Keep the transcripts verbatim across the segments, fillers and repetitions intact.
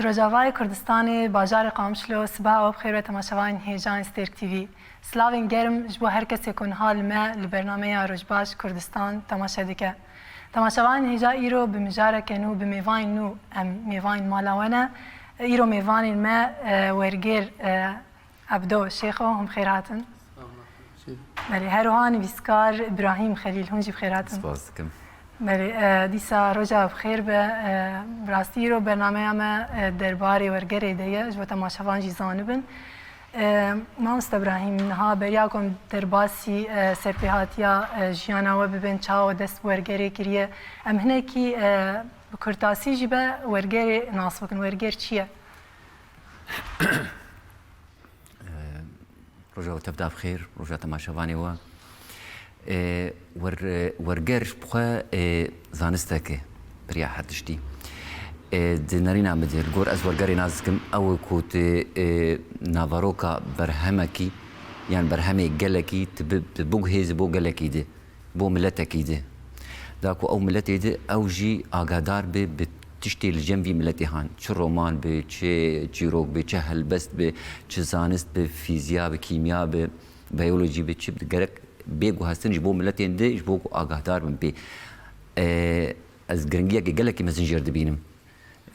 Rojavayê Kurdistanê, bajarê Qamişlo, sibeha we bi xêr be temaşevanên hêja yên Stêrk T V. Silavên germ ji bo her kesê ku niha li me li bernameya Rojbaş Kurdistan temaşe dike. Temaşevanên hêja, îro bi mijareke nû, bi mêvanên nû em mêvanên mala we ne. Îro mêvanên me, e, wergêr, e, Ebdo Şêxo, hûn bi xêr hatin. Belê, her wiha nivîskar Îbrahîm Xelîl, hûn jî bi xêr hatin. Spas dikim. Belê, e, dîsa roja bi xêr be. E, bi rastî îro bernameya me, e, derbarê wergerê de ye, ji bo temaşevan jî zanibin. E, Mamoste Îbrahîm, niha beriya ku em derbasî, e, serpêhatiya, e, jiyana we bibin, çawa we dest bi wergerê kiriye, em hinekî, e, bi kurtasî jî be wergerê nas bikin. Werger çi ye? Roja we tev da bi xêr, roja temaşevanê we. E, wer-, werger ji bi xwe, e, zanistek e, beriya her tiştî. E, di nerîna min de, li gor ez wergerê nas dikim, ew e ku tu, e, naveroka berhemekî, yan berhemê gelekî, tu bi-, tu biguhêzî bo gelekî di. Bo miletekî di. Da ku ew miletê di, ew jî agahdar bi, bi tiştê li cem vî miletê han. Çi roman bi, çi çîrok bi, çi helbest bi, çi zanist bi, fîziya bi, kîmya bi, biyolojî bi, çi bi, gerek bê guhestin ji bo miletên di, ji bo ku agahdar bin pê. E, ez giringiyekê gelekî mezin jêr dibînim.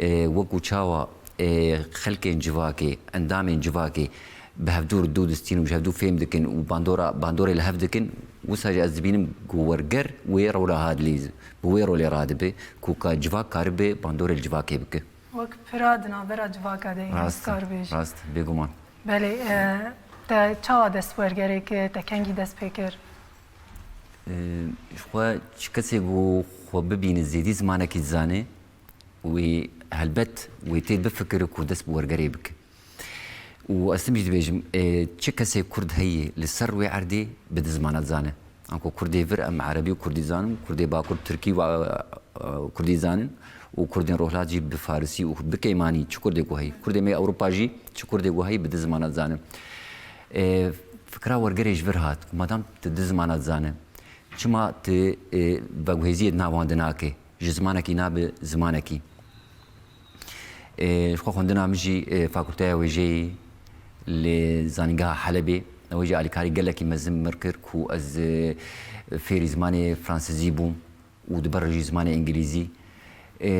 E, wekû çawa, e, xelkên civakê, endamên civakê bi hevdû dû distîn û ji hevdû fêm dikin û bandora, bandorê li hev dikin, wisa jî ez dibînim ku werger wê rola hadibe, bi wê rolê radibe ku ka civak karibe bandorê li civakê bike. Wek pira di navbera civaka de yî, Rast, kar bêjî. Rast, bêguman. Belê, e, te çawa dest wergerê kir, te kengî dest pê kir? E, ji xwe çi kesê ku xwe bibîne zêdî zimanekî dizane, wê helbet wê tê bifikire ku dest bi wergerê bike. Û ez tim jî dibêjim, e, çi kesê kurd heye li ser wê erdê bi du zimana dizane. Anku kurdê vir em erebî û kurdî zanin, kurdê bakur tirkî û, e, e, kurdî zanin û kurdên rohlat jî bi farisî û bi keymanî çi kurdê ku heye. Kurdê me Ewropa jî çi kurdê ku heye bi du zimana dizane. E, fikra wergerê ji vir hat ku madam tu du zimana dizane, çima tu, e, veguhêziyê di nav wan de nake? Ji zimanekî nabe zimanekî. E, ji xwe xwendina min jî, e, Fakulteya Wêjeyê li Zanîngeha Helebê, ew jî alîkarî gelekî mezin min kir ku ez, e, fêrî zimanê fransizî bûm û di ber jî zimanê îngilîzî. E,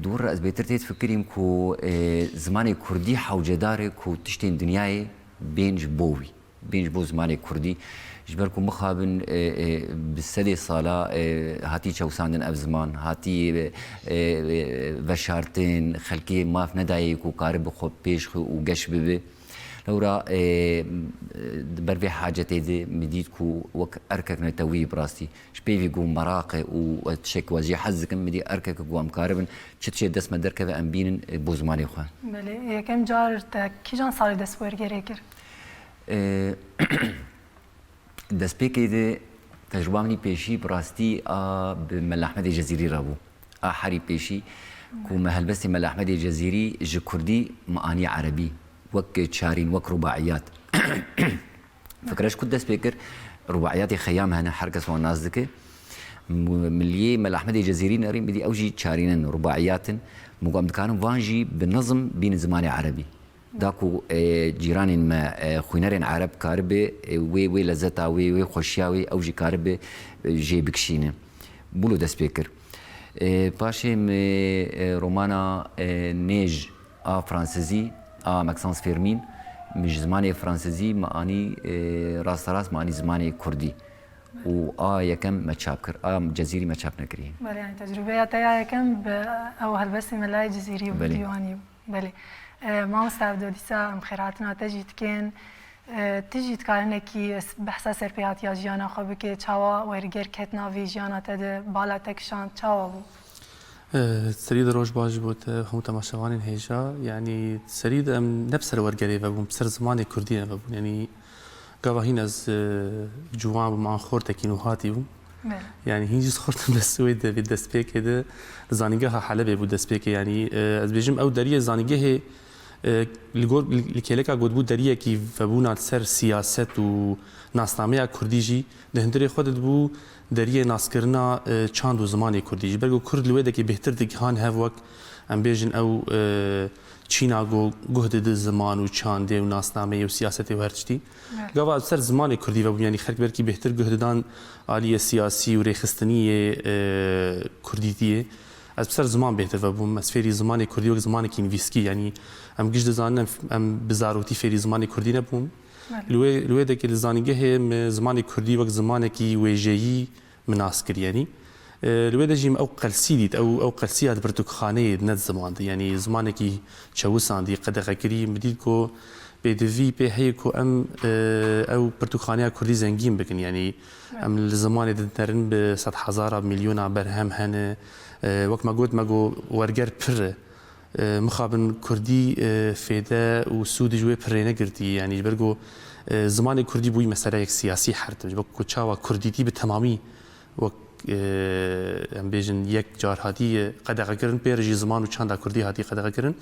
di wir re ez bêtir tê difikirîm ku, e, zimanê kurdî hewcedar e ku tiştên dinyayê bên ji bo wî. Bên ji bo zimanê kurdî. Ji ber ku mixabin, e, e, bi sedê sala, e, hatî çewsandin ev ziman, hatî, e, e, e, veşartin, xelkê maf nedayê ku karibe xwe pêş xwe û geş bibe. Lewra, e, e, di ber vê hacetê de min dît ku wek erkek netewî bi rastî. Ji pêvî ku meraq e û tişek ku ez jê hez dikim, min dî erkek ku em karibin, çi tişê dest me derkeve em bînin, e, bo zimanê xwe. Belê, yekem car te kîjan salê dest wergerê kir? E, destpêkê de tecrûba min î pêşî bi rastî a bi Mela Ehmedê Cezîrî re bû. A herî pêşî ku me helbestê Mela Ehmedê Cezîrî ji kurdî me anî erebî, wek çarîn, wek rubaiyat. Fikre ji ku dest pê kir, rubaiyatê Xeyam hene, her kes wan nas dike. Mu-, miliyê Mela Ehmedê Cezîrî nerîn bidî, ew jî çarîn in, rubaiyat in. Mu ku em dikarin van jî bi nizm bînin zimanê erebî. Da ku, e, cîranên me, e, xwînerên ereb karibe, e, wê, wê lezzeta wê, wê xweşiya wê, ew jî karibe, e, jê bikişîne. Bûlo dest pê kir. E, paşê min, e, romana, e, Nêj a fransizî, a Maxence Fermin, min ji zimanê fransizî me anî, e, rasterast me anî zimanê kurdî. Û a yekem me çap kir. A Cezîrî me çap nekiriye. Belê, yani tecrûbeya te ya yekem bi ew helbestê Melayê Cezîrî û Belê. Dîwanî bû. Belê. E, mamoste Evdo, dîsa em xêrhatina te jî dikin. E, tu jî dikar hinekî s-, behsa serpêhatiya jiyana xwe bike, çawa werger ket navê jiyana te de, bala te kişand, çawa bû? E, serî de roj baş ji bo te, hemû temaşevanên hêja. Yanî serî de em ne bi ser wergerê ve bûn, bi ser zimanê kurdî ve bûn. Yanî gava hîn ez, e, ciwan bûm, an xortekî nûhatî bûm. Belê. Yani hîn jî xortim dest wê de, vê destpêkê de, li Zanîngeha Helebê bû destpêkê. Yani, e, ez bêjim ew deriyê zanîngehê, e, li gor, li, li kêleka gotbû deriyekî vebûna li ser siyaset û nasnameya kurdî jî di hundirê xwe de dibû deriyê naskirina, e, çand û zimanê kurdî. Ji ber ku kurd li wê dekê bêhtir digihan hev wek, em bêjin ew, e, çîna ku guh dide ziman û çandê û nasnameyê û siyasetê û her tiştî. Evet. Gava ez ser zimanê kurdî vebûm, yanî xelk belkî bêhtir guh didan aliyê siyasî û rêxistinî yê, e, kurdîtiyê. Ez bi ser ziman bêhtir vebûm. Ez fêrî zimanê kurdî wek zimanekî nivîskî, yanî em giş dizanin, em, em bi zarokî fêrî zimanê kurdî nebûn. Evet. Li wê, li wê dekê li zanîngehê min zimanê kurdî wek zimanekî wêjeyî min nas kir, yanî. E, li wê de jî min ew qelsî dît, ew, ew qelsî ya di pirtûkxaneyê ne di ziman de, yanî zimanekî çewisandî, qedexekirî, min dît ku pêdivî pê heye ku em, e, ew pirtûkxaneya kurdî zengîn bikin, yanî Evet. em li zimanê de dinerin bi sedhezara, milyona berhem hene. E, wek me got, me got werger pir e. E, mixabin kurdî, e, fêde û sûd ji wê pirê negirtî. Yanî ji ber ku, e, zimanê kurdî bûyî meseleyek siyasî her tim. Ji ber ku çawa kurdîtî bi temamî wek, e, em bêjin yek car hatî, e, qedexekirin, pê re jî ziman û çanda kurdî hatî qedexekirin.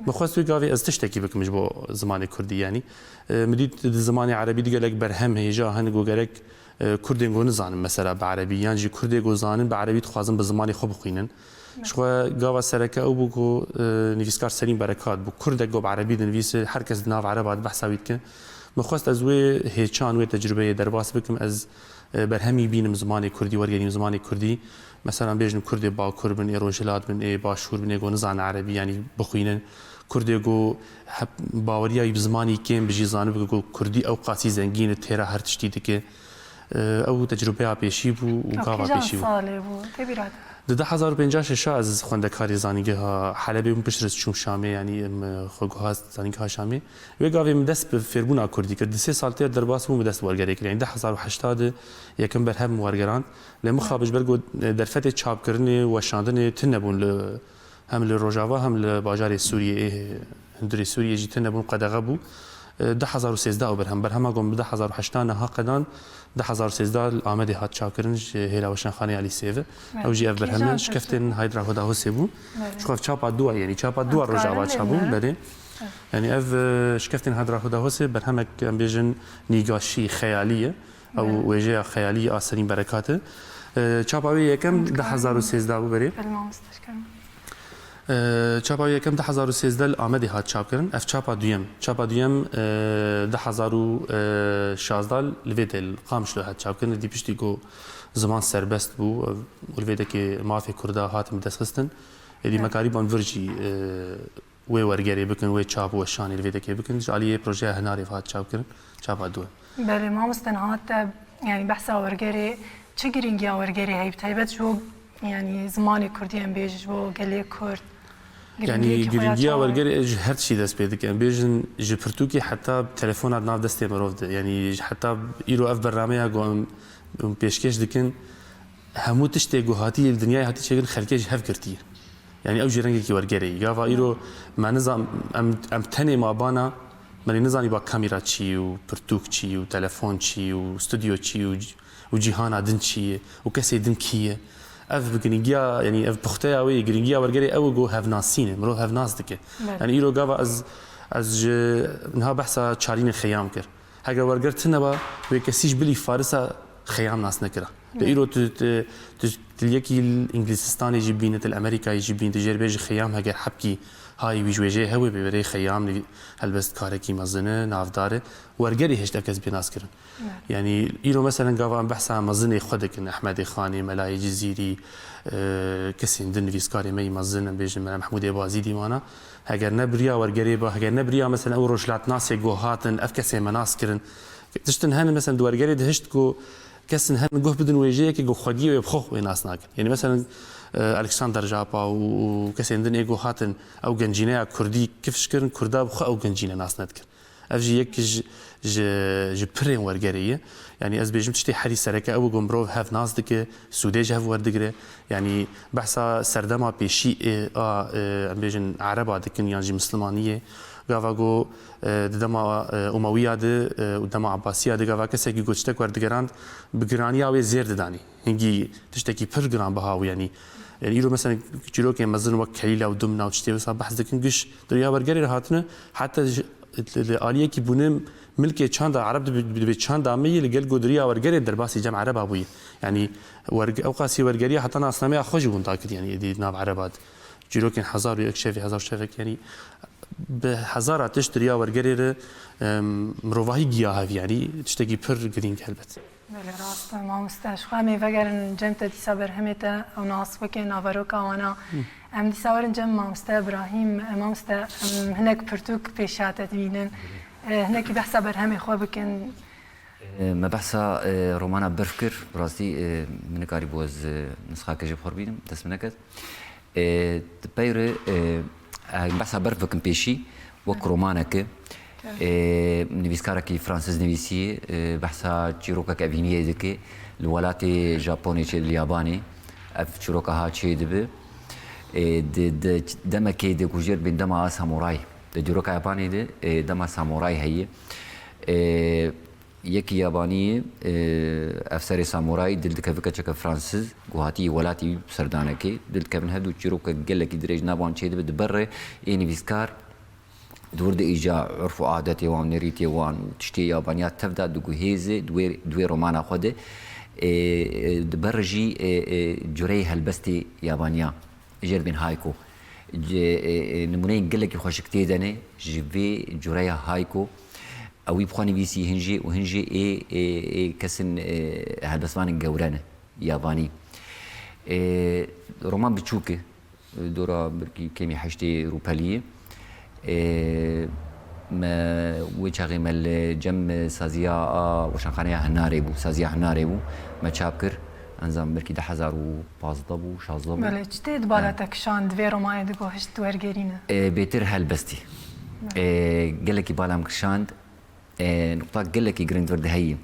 Min xwest wê gavê ez tiştekî bikim ji bo zimanê kurdî, yanî. E, min dît di zimanê erebî de gelek berhem hêja hene ku gerek e, Kurdên ku nizanin mesela bi erebî, yan jî Kurdê ku zanin bi erebî dixwazin bi zimanê xwe bixwînin. Ji xwe gava sereke ew bû ku, e, nivîskar Selîm Berekat bû. Kurdek ku bi erebî dinivîse, her kes di nav ereba de behsa wî dike. Min xwest ez wê hêçan, wê tecrubeyê derbas bikim. Ez, e, berhemî bînim zimanê kurdî, wergerîm zimanê kurdî. Mesela bêjin Kurdê Bakur bin, ê Rojhilat bin, ê Başûr bin, ê ku nizanin erebî, yanî bixwînin. Kurdê ku hep baweriya wî bi zimanî kêm bi jî zanibike ku kurdî ew qasî zengîn e, têra her tiştî dike. Ew tecrûbeya pêşî bû û Ew gava kîjan pêşî bû. Salê bû? Tê bîra te? Di du hezar û pêncî şeş ez xwendekarê Zanîngeha Helebê bûm, piştre çûm Şamê, yanî min xwe guhast Zanîngeha Şamê. Wê gavê min dest bi fêrbûna kurdî kir. Di sê sal têr derbas bûm, min dest bi wergerê kir. Yanî du hezar û heşt de yekem berhem wergerand. Lê mixabin ji ber ku derfetê çapkirinê û weşandinê tune bûn li, hem li Rojava hem li bajarê Sûriyê, ê hundirê Sûriyê jî tune bûn, qedexe bû. E, du hezar û sêzdeh û berhem, berhema ku min bi du hezar û heşt niha qedan, du hezar û sêzdeh li Amedê hat çapkirin ji hêla weşanxaneyê Alî Sêvi. Evet. Ew jî ev berhem e, Kîjan Şikeftên Haydra Hudahosê bû. Evet. Ji xwe ev çapa dua, yanî çapa dua Rojava çap bû. Belê. Evet. Yanî ev, e, Şikeftên Haydra Hudahosê berhemek, em bêjin, nîgaşî, xeyalî ye. Ew wêjeya xeyalî a Selîm Berekat e. E, çapa wê yekem du hezar û sêzdeh bû berê. Belê mamoste, şikerim. E, çapa wê yekem du hezar û sêzdeh li Amedê hat çapkirin. Ev çapa duyem. Çapa duyem, e, du hezar û şazdeh li vê de li Qamişlo hat çapkirin. Dî piştî ku ziman serbest bû, e, û li vê dekê mafê Kurda hatin bi dest xistin. Êdî me karîbûn vir jî, e, wê wergerê bikin, wê çap û weşanê li vê dekê bikin. Ji aliyê projeya Hinarê ve hat çapkirin, çapa duyem. Belê, mamoste, niha te, yanî behsa wergerê, çi girîngiya wergerê heye, bi taybet ji bo, yanî zimanê kurdî em bêjin, ji bo gelê kurd? Yanî girîngiya wergerê ji her tiştî dest pê dike. Em bêjin ji pirtûkê heta telefona di nav destê mirov de. Yanî heta îro ev bernameya ku em, em pêşkêş dikin, hemû tiştê ku hatî li dinyayê hatî çêkirin, xelkê ji hev girtiye. Yanî ew jî rengekî wergerê ye. Gava îro me nizan, em, em tenê ma bana, me lê nizanî ba kamera çi ye û pirtûk çi ye û telefon çi ye û stûdyo çi ye û, û cîhana din çi ye û kesê din kî ye. Ev bi girîngiya, yanî ev puxteya wê ye, girîngiya wergerê ew e ku hevnasîn e, mirov hevnas dike. Evet. Yanî îro gava ez, ez ji niha behsa çarînê xeyam kir. Heger werger tune ba, wê kesî ji bilî Farisa xeyam nas nekira. Lê îro tu, tu, tu, tu li yekî li Îngilîzistanê jî bîne, tu li Amerîkayê jî bîne, tu jê re bêjî xeyam, heger hebkî hayî wî ji wêjeyê hewe bê, berê xeyam nivî-, helbest karekî mezin e, navdar e. Wergerê hişt ev kes bê nas kirin. Evet. Yanî îro meselen gava em behsa mezinê xwe dikin, Ehmedê Xanê, Melayê Cizîrî, e, kesên din, nivîskarê me yî mezin, em bêjin Mela Mehmûdê Bazîdî wana. Heger ne bi riya wergerê ba, heger ne bi riya mesela ew rojhilatnasê ku hatin, ev kesê me nas kirin. Tiştin hene mesela di wergerê de hişt ku kesin hene guh bidin wêjeyekê ku xwediyê wê bi xwe wê nas nakin. Yanî mesela, e, Alexander Japa û, û kesên din ê ku hatin ew gencîneya kurdî kifş kirin, kurda bi xwe ew gencîne nas nedikin. Ev jî yek ji, ji, ji pirên wergerê ye. Yanî ez bêjim tiştê herî sereke ew e ku mirov hev nas dike, sûdê ji hev werdigire. Yanî behsa serdema pêşî ê a, e, em bêjin ereba dikin yan jî mislimaniyê. Gava ku, e, di dema, e, Umewiya de, e, û dema Abbasiya de gava kesekî ku tiştek werdigerand bi giraniya wê zêr didanî. Hingî tiştekî pir giranbiha bû, yanî. Yanî îro mesela çîrokên mezin wek Kelîla û Dumna û tiştê wisa behs dikin, giş di riya wergerê re hatine, heta ji, li, li aliyekî bûne milkê çanda, ereb dibe, dibe çanda me yê, li gel ku di riya wergerê derbasî cem ereba bûye. Yanî werg-, ew qasî wergeriya heta nasnameya xwe jî winda kir, yanî êdî nav ereba de. Çîrokên hezar û yek şevê, hezar şevek, yanî Bi hezara tişt di riya wergerê re, em, mirovahî giya hev, yanî tiştekî pir girîng helbet. Belê, rast e, mamoste. Ji xwe em ê vegerin cem te dîsa berhemê te ew nas bike, naveroka wana. Em dîsa werin cem mamoste Ibrahîm. E, mamoste, em hinek pirtûk pêşiya te dibînin. E, hinekî behsa berhemê xwe bikin. E, me behsa, e, romana Berf kir. Bi rastî, e, min nikarîbû ez, e, nisxake jê bi xwe re bînim, dest min neket. E, di pey re, e, e, behsa Berf bikim pêşî, wek romaneke. E, nivîskarekî Fransiz nivîsiye, e, behsa çîrokek evîniyê dike, li welatê Japonê çê, li Yabanê. Ev çîroka ha çê dibe. E, di, di demekê de ku jêr bên dema a samuray. Di dîroka Yabanê de, e, dema samuray heye. E, Yekî yabanî ye, e, efserê samûrayî, dil dikeve keçeke Fransiz, ku hatî welatî wî bi serdanekê, dil dikevin, her du çîrokek gelekî dirêj nav wan çêdibe, di ber re ê nivîskar di wir de îca urf û adetê wan, nêrîtê wan û tiştê yabaniya tev de diguhêze di wê, di wê romana xwe de, e, e, di ber re jî, e, e, cureyê helbestê yabaniya. Jêr bên hayko. Ci-, e, e, nimûneyên gelekî xweşik tê de ne ji vê cureya hayko. Ew wî bi xwe nivîsî, hin jê û hin jê ê, ê, ê kesin, e, helbestvanên gewre ne, yavanî. E, roman biçûk e. Dora birkî kêmî heştê rûpelî ye. E, me wê çaxê me li cem saziya a weşanxaneya Hinarê bû, saziya Hinarê bû. Me çap kir. Enzam birkî du hezar û pazdeh bû, şazdeh bû. Belê, çi tê di bala te kişand, vê romanê digohişt wergerî ne? E, bêtir helbestî. E, gelekî bala min kişand. E, nuqta gelekî giring vir de heyî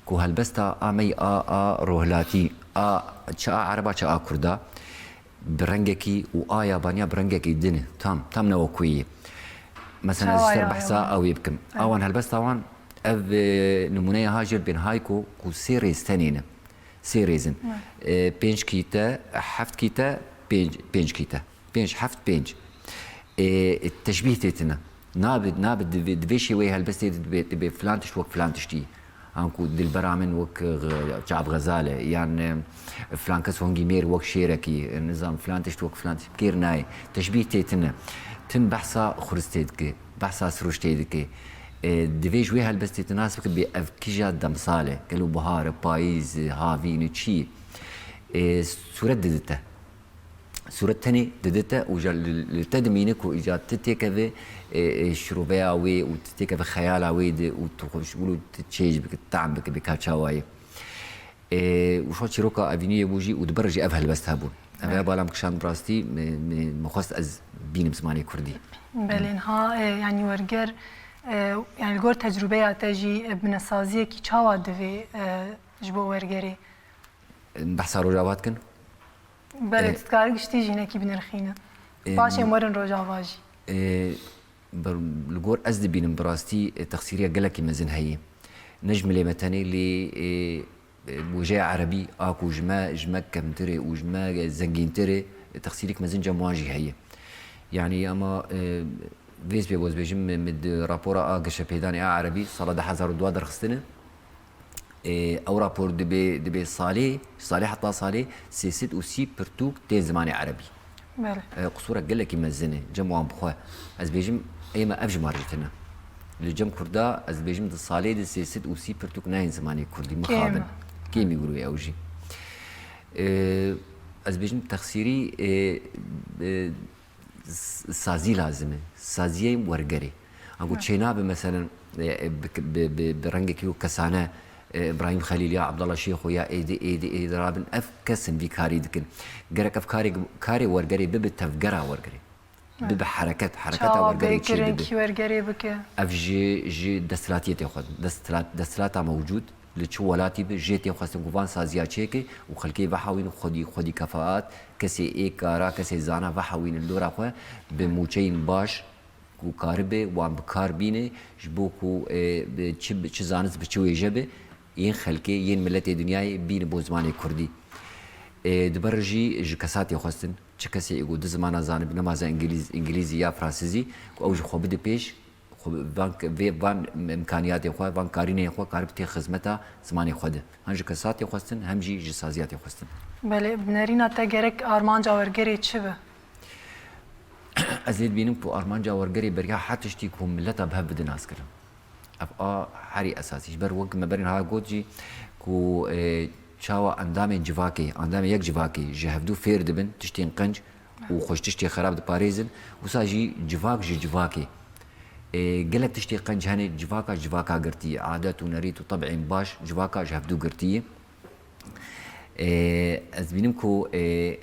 ku helbesta a me yî a, a rohilatî, a çi a ereba, çi a kurda, bi rengekî û a yabaniya bi rengekî din e. Tam, tam ne wek wê yê. Mesela ez ji ser behsa ew ê bikim. A wan helbesta wan, ev, e, nimûneya ha jêr bên hayko ku sê rêz tenê ne. Sê rêz in. E, pênc kîte, heft kîte, pênc, pênc kîte. Pênc, heft, pênc. E, teşbîh tê tine. Nabe, nabe di vê, di vê şêweyê helbestê de dibe, dibe filan tişt wek filan tiştî. Anku dilbera min wek, e, çav xezal e. Yan, e, filan kes hingî mêr wek şêrekî. E, nizam filan tişt wek filan tişt. Kêr nayê. Teşbîh tê tine. Tim behsa xuristê dike. Behsa siruştê dike. E, divê ji wê helbestê tu nas bike bê ev kîja demsal e. Gelo bihar e, payîz e, havîn e, çi ye? E, sûret didite. Sûret tenê didite û ja li, li te dimîne ku îca tu têkeve, e, e, şiroveya wê û tu têkeve xeyala wê de û tu xweşbûn û tu çêj bike, tam bike, bê ka çawa ye. E, û şo çîroka evîniyê bû jî û di ber jî ev helbest hebûn. Ev, belê, bala min kişand bi rastî, me, me, me xwest ez bînim zimanê kurdî. Belê, niha, e, yanî werger, e, yanî li gor tecrûbeya te jî, e, binesaziyekî çawa divê, e, ji bo wergerê? Behsa Rojava dikin. Belê, e, tu dikarî giştî jî hinekî binirxîne. E, paşê em werin Rojava jî. E, bi, li gor ez dibînim bi rastî, e, texsîriya gelekî mezin heye. Ne ji milê me tenê lê, e, e, wêjeya erebî a ku ji me, ji me kevntir e û ji me zengîntir e, e, texsîrek mezin cem wan jî heye. Yanî ema, e, vêz pê ez bêjim, min, min di rapora a geşepêdanê a erebî sala du hezar û dua derxistine. E, ew rapor dibe, dibe salê, salê heta salê sê sed û sî pirtûk tên zimanê erebî. Belê. E, qisûrek gelekî mezin e, cem wan bi xwe. Ez bêjim, ê me ev ji mar jî tune. Li cem kurda, ez bêjim, di salê de sê sed û sî pirtûk nayên zimanê kurdî, mixabin. Kêm e. Kêmî wir wê ew jî. E, ez bêjim, texsîrî, e, e, s-, sazî lazim e. Saziyê wergerê. Anku, evet, çênabe, meselen, e, e, bi, bi, bi, bi rengekî wek kesane, e, Îbrahîm Xelîl ya Abdallah Şêxo ya êdî, êdî, êdî rabin, ev kesin vî karî dikin. Gerek ev karê, karê wergerê bibe tevgera wergerê. Evet. Bibe hereket, hereketa wergerê çêdibe. Çawa bê giring wergerê bike? Ev ji, ji desthilatiyetê xwe, desthilat-, desthilata mewcûd, li çi welatî be, jê tê xwestin ku van saziya çêke û xelkê vehewîn û xwedî, xwedî kefaat, kesê ê kara, kesê zana vehewîn li dora xwe bi mûçeyên baş ku karibe wan bi kar bîne, ji bo ku, e, bi çi, çi zanist bi çi wêje be, yên xelkê, yên miletê dinyayê bîne bo zimanê kurdî. E, di ber jî ji kesatê xwestin, çi kesê ê ku du zimana zanibe, nemaze îngilîz-, îngilîzî ya fransizî, ku ew ji xwe bide pêş, Xwe van, vê van imkaniyatê xwe, van karînên xwe karib tê xizmeta zimanê xwe de. Hem ji kesatê xwestin, hem jî ji saziyatê xwestin. Belê, bi nerîna te gerek armanca wergerê çi be? Ez ê dibînim ku armanca wergerê beriya her tiştî ku mileta bi hev bide naskirin. Ev a herî esasî. Ji ber wek me berî niha got jî ku, e, çawa endamên civakê, endamên yek civakê ji hevdû fêr dibin, tiştên qenc û xweş tiştê xerab diparêzin, wisa jî civak ji civakê. E, gelek tiştê qenc hene, civaka ji civaka girtî ye. Adet û nerît û teb'ên baş civaka ji hevdû girtî ye. E, ez dibînim ku, e,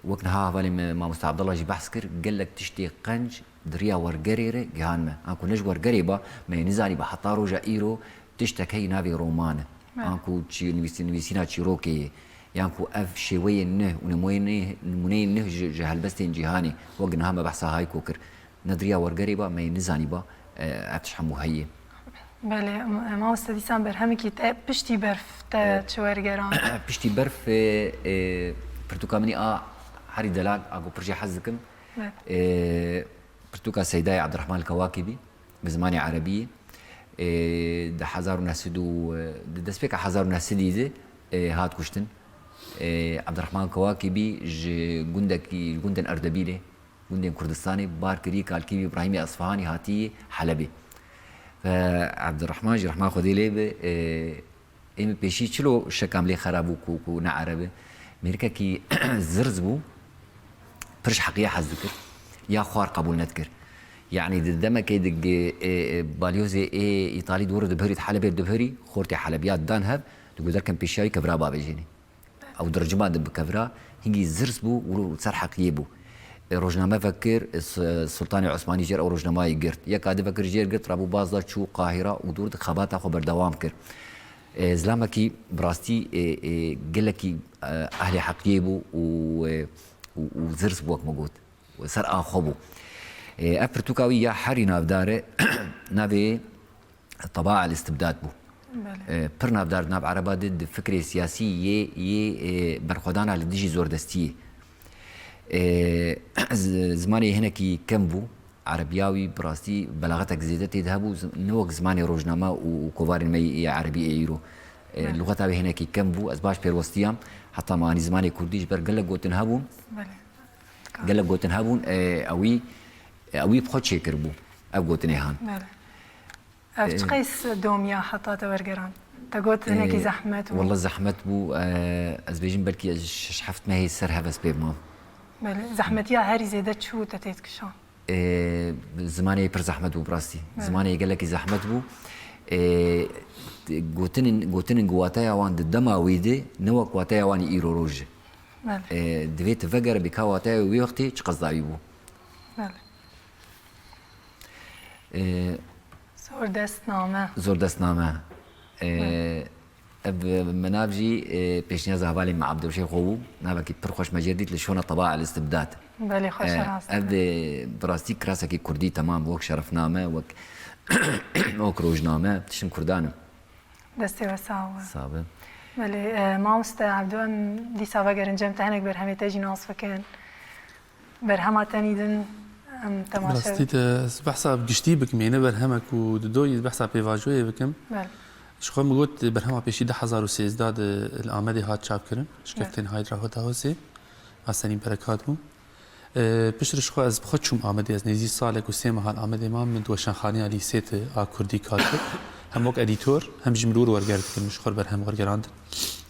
wek niha hevalê me mamoste Abdullah jî behs kir, gelek tiştê qenc di riya wergerê re gihan me. Anku ne ji wergerê ba, me yê nizanî ba heta roja îro tiştek heyî navê roman e. Evet. Anku çi nivîs-, nivîsîna çîrokê ye. Yan ku ev şêweyên nuh û nimûneyên nuh, nimûneyên nuh ji, ji helbestên cîhanê, wek niha me behsa Hayko kir. Ne di riya wergerê ba, me yê nizanî ba, e, ev tişt hemû heye. Belê, em-, em mamoste dîsan berhemekî te piştî berf te E, çi wergeran? Piştî berf, e, e, pirtûka min a herî delal, a ku pir jê hez dikim. Evet. E, pirtûka Seydayê Abdurrahman Kewakibî, bi zimanê erebî ye. E, di hezar û neh sed û, e, di destpêka hezar û neh sedî de, e, hat kuştin. E, Abdurrahman Kewakibî ji gundekî, ji gundên Erdebîlê, gundên Kurdistanê, bar kirî, kalkî bi Îbrahîmê Esfahanî hatî Helebê. Ve Abdurrahman jî rehma Xwedê lê be, e, ê min pêşî çilo şekam lê xera bû ku, ku ne ereb e. Mêrikekî zirz bû, pir ji heqiyê hez dikir. Ya xwar qebûl nedikir. Yanî di demekê di, e, e, balyozê ê Îtalî dûr dibirî, di Helebê dibirî, xortê Helebê ya didan hev, digot derkem pêşiya wî kevra bavêjênê. Ew di ricima de bi kevra hingî zirz bû û ser heqiyê bû. E, rojname vekir, e, S-, Sultanê Osmanî jêr ew rojnamayê girt. Yeka di vekir jêr girt, rabû baz da çû Qahira û dûr di xebata xwe berdewam kir. E, zilamekî bi rastî, e, e, gelekî, e, ehlê heqiyê bû û, e, û, û zirz bû wek min got. Ser a xwe bû. E, ev pirtûka wî ya herî navdar e, navê Tebaa el-Istibdad bû. Belê. E, pir navdar di nav ereba de di fikrê siyasî yê, yê, e, berxwedana li dijî zordestiyê. E, z-, zimanê hinekî kem bû. Erebiya wî bi rastî belaxetek zêde tê de hebû. Z-, ne wek zimanê rojname û, û kovarên me yê erebî ê îro. E, Evet. Luxeta wê hinekî kem bû. Ez baş pêrwestiyam. Heta me anî zimanê kurdî ji ber gelek gotin hebûn. Belê. Gelek gotin hebûn. E, ewî, ewî bi xwe çêkiribû. Ev gotinê han. Belê. Ev çi qeys domiya heta te wergeran? Te got hinekî zehmet bû. Walla zehmet bû. Ez bêjim belkî ez şeş heft mehê ser hev ez pê mam. Belê. Zehmetiya herî zêde çi bû te tê dikişan? Zimanê pir zehmet bû bi rastî. Evet. Zimanê gelekî zehmet bû. Gotinên, gotinên ku wateya wan di dema wî de ne wek wateya wan îro roj e. Belê. Divê tu vegere bê ka wateya wî wextê çiqas dawî bû. Belê. Zordestname. Zordestname. Ev min nav jî, e, pêşniyaza hevalê me Abdewşê xwe bû. Navekî pir xweş me jê dît li şona Tebaa el-Istibdad. Belê, xweş e, rast. Ev, e, bi rastî kirasekî kurdî temam, wek şerefname, wek, wek rojname, tiştin kurdan in. Destê we sax be. Sax be. Belê, e, mamoste Abdû, em dîsa vegerin cem te hinek berhemê te jî nas bikin. Berhema te nî din, em temaşe Rastî te ez behsa giştî bikim, yê ne berhemek û didoyî behsa pêvajoyê bikim. Belê. Ji xwe min got, berhema pêşî du hezar û sêzdeh de li Amedê hat çapkirin. Şikeftên Haydra Hotahosê. A Serîn Berekat bû. E, piştre ji xwe ez bi xwe çûm Amedê, ez nêzî salek û sê meha li Amedê mam, min di weşanxaneya lîsê de a kurdî kar kir. Hem wek edîtor, hem jî min li wir werger dikirin, ji xwe berhem wergerandin.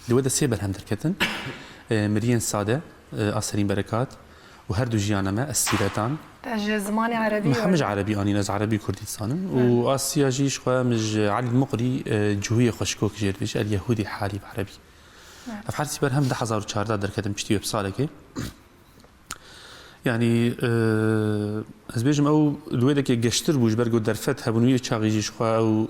Li wê de sê berhem derketin. E, Miriyên Sade, e, a Serîn Berekat û her du jiyana me, Ez Sîretan. Te ji zimanê erebî Min hemî ji erebî anîn, ez erebî kurdî dizanim. Û a siya jî ji xwe min ji Elî Muqrî, e, Cihûyê Xweşikok jê dibêje, El Yehûdî Halî bi erebî. Ev her sî berhem du hezar û çardeh derketin piştî wê bi salekê. Yanî, e, ez bêjim ew li wê dekê geştir bû, ji ber ku derfet hebûn wî çaxî jî ji xwe ew,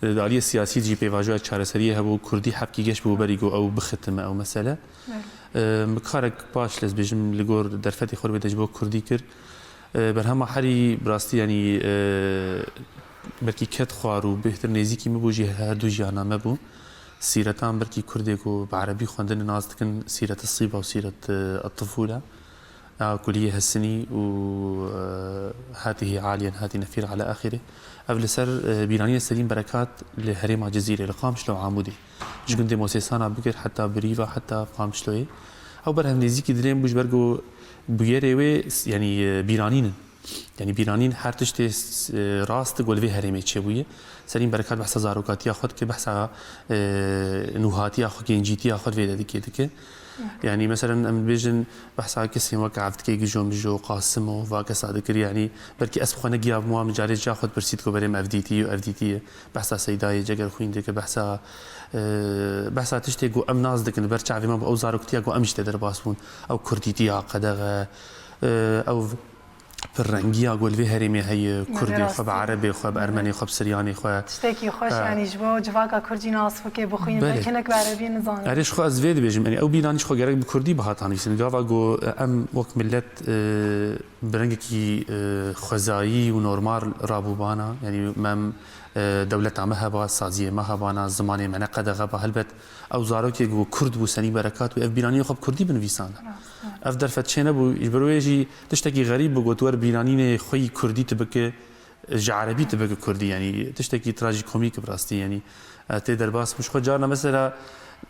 e, di aliyê siyasî de jî pêvajoya çareseriyê hebû, kurdî hebkî geş bû berî ku ew bixitime ew mesele. Evet. E, min karek baş li ez bêjim li gor derfetê xwe wê de ji bo kurdî kir. E, berhema herî bi rastî yanî, e, belkî ket xwar û bêhtir nêzîkî min bû jî her du jiyana me bû. Sîretan belkî kurdê ku bi erebî xwendinê nas dikin, Sîret Siba û Sîret, e, Tifûle. A kuliyê Hesinî û, e, Hatihî Aliyen Hatî Nefîr Ala Axirê. Ev li ser, e, bîraniyê Serîn Berekat li herêma Cizîrê, li Qamişlo û Amûdê. Ji gundê Mosêsana bigir heta Birîva, heta Qamişloyê. Ew berhev nêzîkî dilê min bû ji ber ku bûyerê wê, s-, yanî, e, bîranîn in. Yanî bîranîn her tiştê s-, e, rast ku li vê herêmê çêbûye. Selîm Berekat behsa zarokatiya xwe dike, behsa, e, nûhatiya xwe, gencîtiya xwe vê dedikê dike. Yanî meselen em bêjin behsa kesên wek Evdikê Gijo Mijo, Qasim û va kesa dikir. Yanî belkî ez bi xwe negiyabim wan, min carê ca xwe dipirsî digo berê min ev dîtî û ev dîtî ye. Behsa Seydayê Cegerxwîn dike, behsa, e, behsa tiştê ku em nas dikin, ber çavê me bû, ew zaroktiya ku em jî tê derbas bûn. Ew kurdîtiya, qedexe, e, ew pirrengiya ku li vê herêmê heye, kurdê xwe, bi erebê xwe, bi ermenê xwe, bi siryanê xwe. Tiştekî xweş, e, yanî ji bo civaka kurdî nas bike, bixwînin, belê, belkî hinek bi erebî nizanin. Erê, ji xwe ez vê dibêjim, yanî ew bîranî ji xwe gerek bi kurdî bihata nivîsîn. Gava ku, e, em wek millet, e, bi rengekî, e, xwezayî û normal rabûbana, yanî me em, e, dewleta me heba, saziyê me hebana, zimanê me ne qedexe ba. Helbet ew zarokê ku kurd bû, Senî Berekat bû, ev bîraniyê xwe bi kurdî binivîsanda. Rast, rast. Ev derfet çênebû, ji ber wê jî tiştekî xerîb bû, got wer bîranînê xwe yî kurdî tu bike, ji erebî tu bike kurdî, yanî tiştekî trajikomîk bi rastî, yanî, e, tê derbas bû. Ji xwe carna mesela,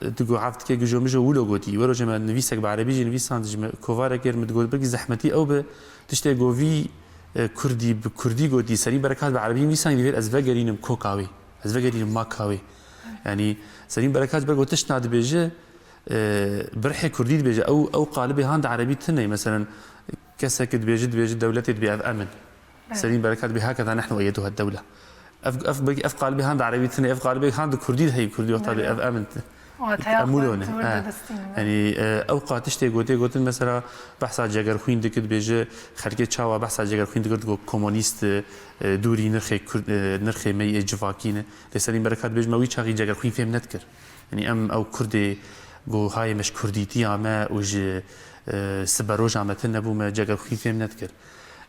e, tu got Evdikê Gijo Mijo wilo gotî. Wero jê me nivîsek bi erebî jî nivîsand, ji me kovarek kir, min digot belkî zehmetî ew be, tiştê ku vî, e, kurdî bi kurdî gotî, Senî Berekat bi erebî nivîsand, divêt ez vegerînim koka wê. Ez vegerînim maka wê. Yanî Senî Berekat ji ber ku tiştna dibêje, e, bi rihê kurdî dibêje. Ew, ew qalibê han di erebî tune ye. Meselen, kesek dibêje, dibêje dewletê dibê ev em in. Belê. Selîm Berekat dibê hakeza nehnu eyyetuha dewle. Ev, ev, belkî ev qalibê han di erebî tune, ev qalibê han di kurdî de heye, kurdî wexta dibê ev em in. Wateya xwe dûr didistînin. Yanî, e, ew qa tiştê gotê gotin, mesela behsa Cegerxwîn dike, dibêje xelkê çawa behsa Cegerxwîn dikir, digot komunîst, e, dûrî nirxê kurd, e, nirxê me yê civakî ne. Lê Selîm Berekat dibêje me wî çaxî Cegerxwîn fêm nedikir. Yanî em ew kurdê ku hayê me ji kurdîtiya me û ji, e, siberoja me tune bû, me Cegerxwîn fêm nedikir.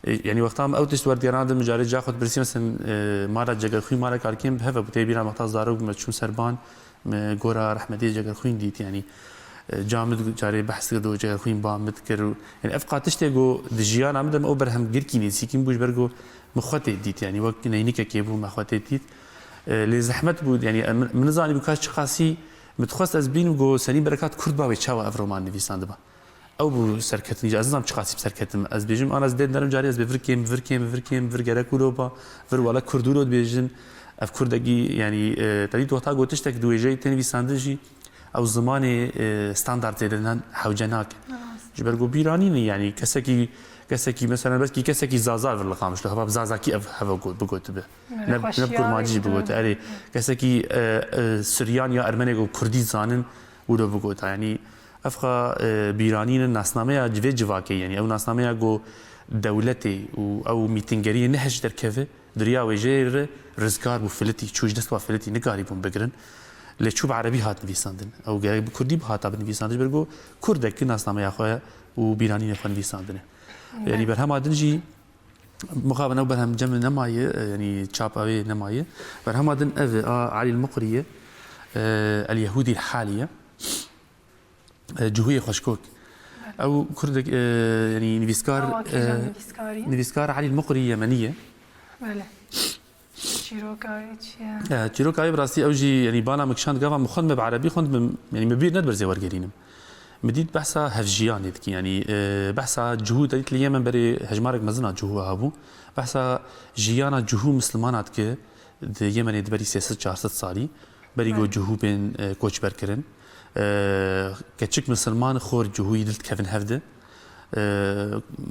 E, yanî wexta em ew tişt werdigerandin, min carê ca xwe dipirsî, mesela, e, mala Cegerxwîn, mala Kalkên bi hev e bû. Tê bîra me wexta zarok bûm, me çûm ser ban, me gora rehmetiyê Cegerxwîn dît, yanî, e, ca min carê behs dikir, do Cegerxwîn ba min dikir û, yanî ev qa tiştê ku di jiyana min de me ew berhem girkî nêzîkîn bû, ji ber ku min xwe tê dît, yanî wek neynikekê bû, me xwe tê dît. E, lê zehmet bû, yanî, e, min, min nizanî bû ka çiqasî min dixwest ez bînim ku Selîm Berekat kurd ba wê çawa ev roman nivîsandiba. Ew bû serketin jî, ez nizanim çiqasî bi serketim. Ez bêjim, ana ez dê dinerim carê ez bê vir kêm, vir kêm, vir kêm, vir gerek wilo ba, vir wele kurd wilo dibêjin. Ev kurdekî, yanî, e, te dît wexta ku tiştek di wêjeyê tê nivîsandin jî, ew zimanê, e, standard zêde hewce nake. Rast. Ji ber ku bîranîn e, yanî kesekî, kesekî, mesela belkî kesekî Zaza vir li Qamişlo, heva bi Zazakî ev heva got, bigotibe. Ne, ne bi Kurmancî jî bigote. Erê, kesekî, e, e, Siryan ya Ermenê ku Kurdî zanin, wilo bigota. Yanî, ev xwe, e, bîranîn in nasnameya vê civakê, yanî ew nasnameya ku dewletê û ew mîtingeriyê nehişt derkeve, di riya wêjeyê re rizgar bû, filitî, çû ji dest wa filitî, nikarîbûn bigirin. Lê çû bi erebî hat nivîsandin. Ew gerek bi kurdî bihata binivîsandin, ji ber ku kurdek nasnameya xwe û bîranînê xwe nivîsandine. Yanî berhema din jî, mixabin ew berhem cem nemaye, e, yanî çapa wê nemaye. Berhema din ev e, a Elî Muqrî ye, e, El Yehûdî Halî ye. E, Cihûyê Xweşkok. Ew kurdek, e, yanî nivîskar, Awa kîjan e, nivîskar e? Nivîskar Elî Muqrî Yemenî ye. Belê. Çîroka wê çi ye? E, çîroka wê bi rastî ew jî, yanî bala min kişand gava min xwend, me bi erebî xwend, min, yanî min bîr nedibe ez ê wergerînim. Min dît behsa hevjiyanê dike, yanî, e, behsa cihû te dît li Yemen berê hejmarek mezin a cihû hebû. Behsa jiyana cihû mislimana dike, di Yemenê di berî sê sed çar sed salî, berî ku cihû bên, e, koçber kirin. E, keçik misilman xor cihûyî dil dikevin hev de. E,